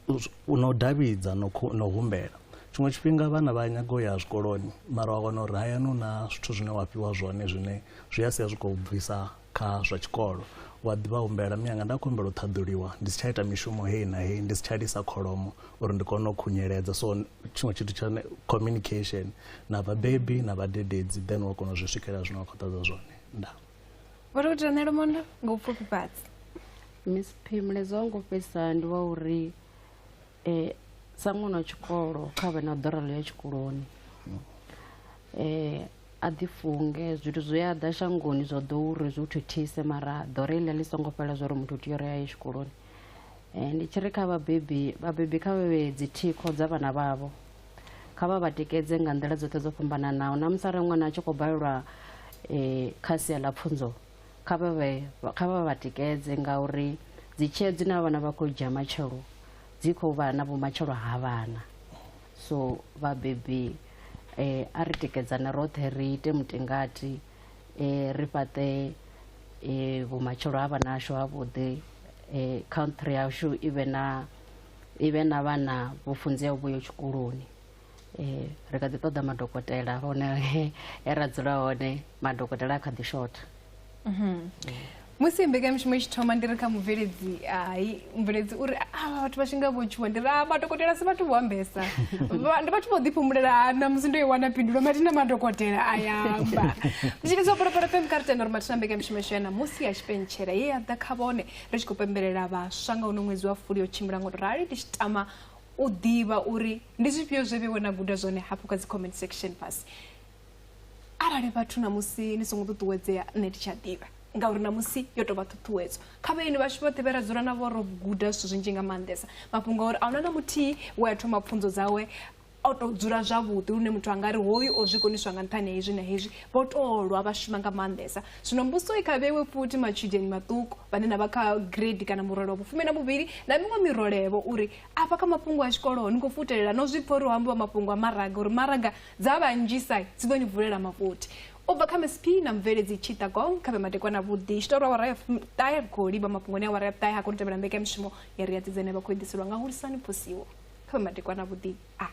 no davhidza no humbela. Tshiṅwe tshifhinga vhana vha nyaga u ya zwikoloni, mara wa wana uri hayani hu na zwithu zwine wa fhiwa zwone zwine zwi a sia zwi khou bvisa kha zwa tshikolo. Wa ḓivha humbela, miyanga nda khou humbela u ṱhaḓuliwa, ndi si tsha ita mishumo heyi na heyi, ndi si tsha lisa kholomo uri ndi kone u khunyeledza. So tshiṅwe tshithu tsha communication na vhabebi na vhadededzi, then wa kona u zwi swikelela zwine wa khou ṱoḓa zwone. Nda Vho Dokotela Ṋelomondo, nga u pfufhifhadza. Miss P, mulaedza wa ngo fhedzisa ndi wa uri sa ṅwana wa tshikolo kha vhe na ḓorelo ya tshikoloni, a ḓi funge zwithu zwi a ḓa shangoni zwa ḓo uri zwi u thithise, mara ḓore iḽa ḽi songo fhela zwa uri muthu u tea uri a ye tshikoloni. Ndi tshi ri kha vhabebi, vhabebi kha vha vhe dzi thikho dza vhana vhavho, kha vha vha tikedze nga nḓila dzoṱhe dzo fhambananaho. Na musi arali ṅwana a tshi khou balelwa kha sia ḽa pfunzo, kha vha vha tikedze, ngauri dzi tsheo dzine vhana vha khou dzhia matshelo dzi khou vha na vhumatshelo ha vhana. So vhabebi a ri tikedzane roṱhe, ri ite mutingati, ri fhaṱe vhumatshelo ha vhana ashu havhuḓi, country yashu i vhe na vhana vho funzeaho vho yo tshikoloni. Ri kha ḓi ṱoḓa madokotela hone he ra dzula hone madokotela a kha ḓi shotha. Musi mbekanyamushumo i tshi thoma ndi ri kha mubveledzi, hai mubveledzi uri avha vhathu vha tshi nga vho tshuwa, ndi ri madokotela si vhathu vho ambesa, ndi vhathu vho ḓifhumulela. Na musi ndo i wana phindulo mathina madokotela a yamba. Mutshilisi wa Phalaphala FM, kha ri tenda uri mathina mbekanyamushumo yashu ya ṋamusi ya tshipentshela ye ya ḓa kha vhone ri tshi khou pembelela vhaswa nga uno ṅwedzi wa Fulwi yo tshimbila ngo to rali. Ndi tshi tama u ḓivha uri ndi zwifhio zwe vheiwe na guda zwone hafho kha dzi comment section fhasi. Arali vhathu namusi ni songo ṱuṱuwedzea, nṋe ndi tshi a ḓivha ngauri namusi yo tou vha ṱhuṱhuwedzo kha vhaeni vhashu vhoṱhe vhe ra dzula navho, ro guda zwithu zwinzhi nga maanḓesa. Mafhungo a uri a huna na muthihi we a thoma pfunzo dzawe o tou dzula zwavhuḓi lune muthu anga ri hoyu o zwi koniswa nga nṱhani ha hezwi na hezwi, vho tou lwa vha shuma nga maanḓesa. Zwino mbudziso i kha vheiwe futhi matshudeni maṱuku vhane na vha kha grade kana murole wa vhufumi na vhuvhili na miṅwe mirolevho, uri afha kha mafhungo a tshikolo ni khou futelela no zwi pfha uri ho ambiwa mafhungo a maraga, uri maraga dza vhanzhisa dzi ḓo ni vulela mafuthi. U bva kha Miss P na mubveledzi Tshita Gong, kha vhe madekwana vhuḓi. Tshitori awara ya ṱahe ri khou livha mafhungoni a awara ya ṱahe, ha koni u tevhela mbekanyamushumo ya ri ya dzidzene vha khou iḓiselwa nga Hulisani Phosiwo. Kha vhe madekwana vhuḓi. A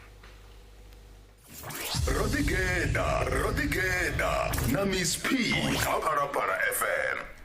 Ro ḓigeḓa, ro ḓigeḓa na Miss P kha Phalaphala FM.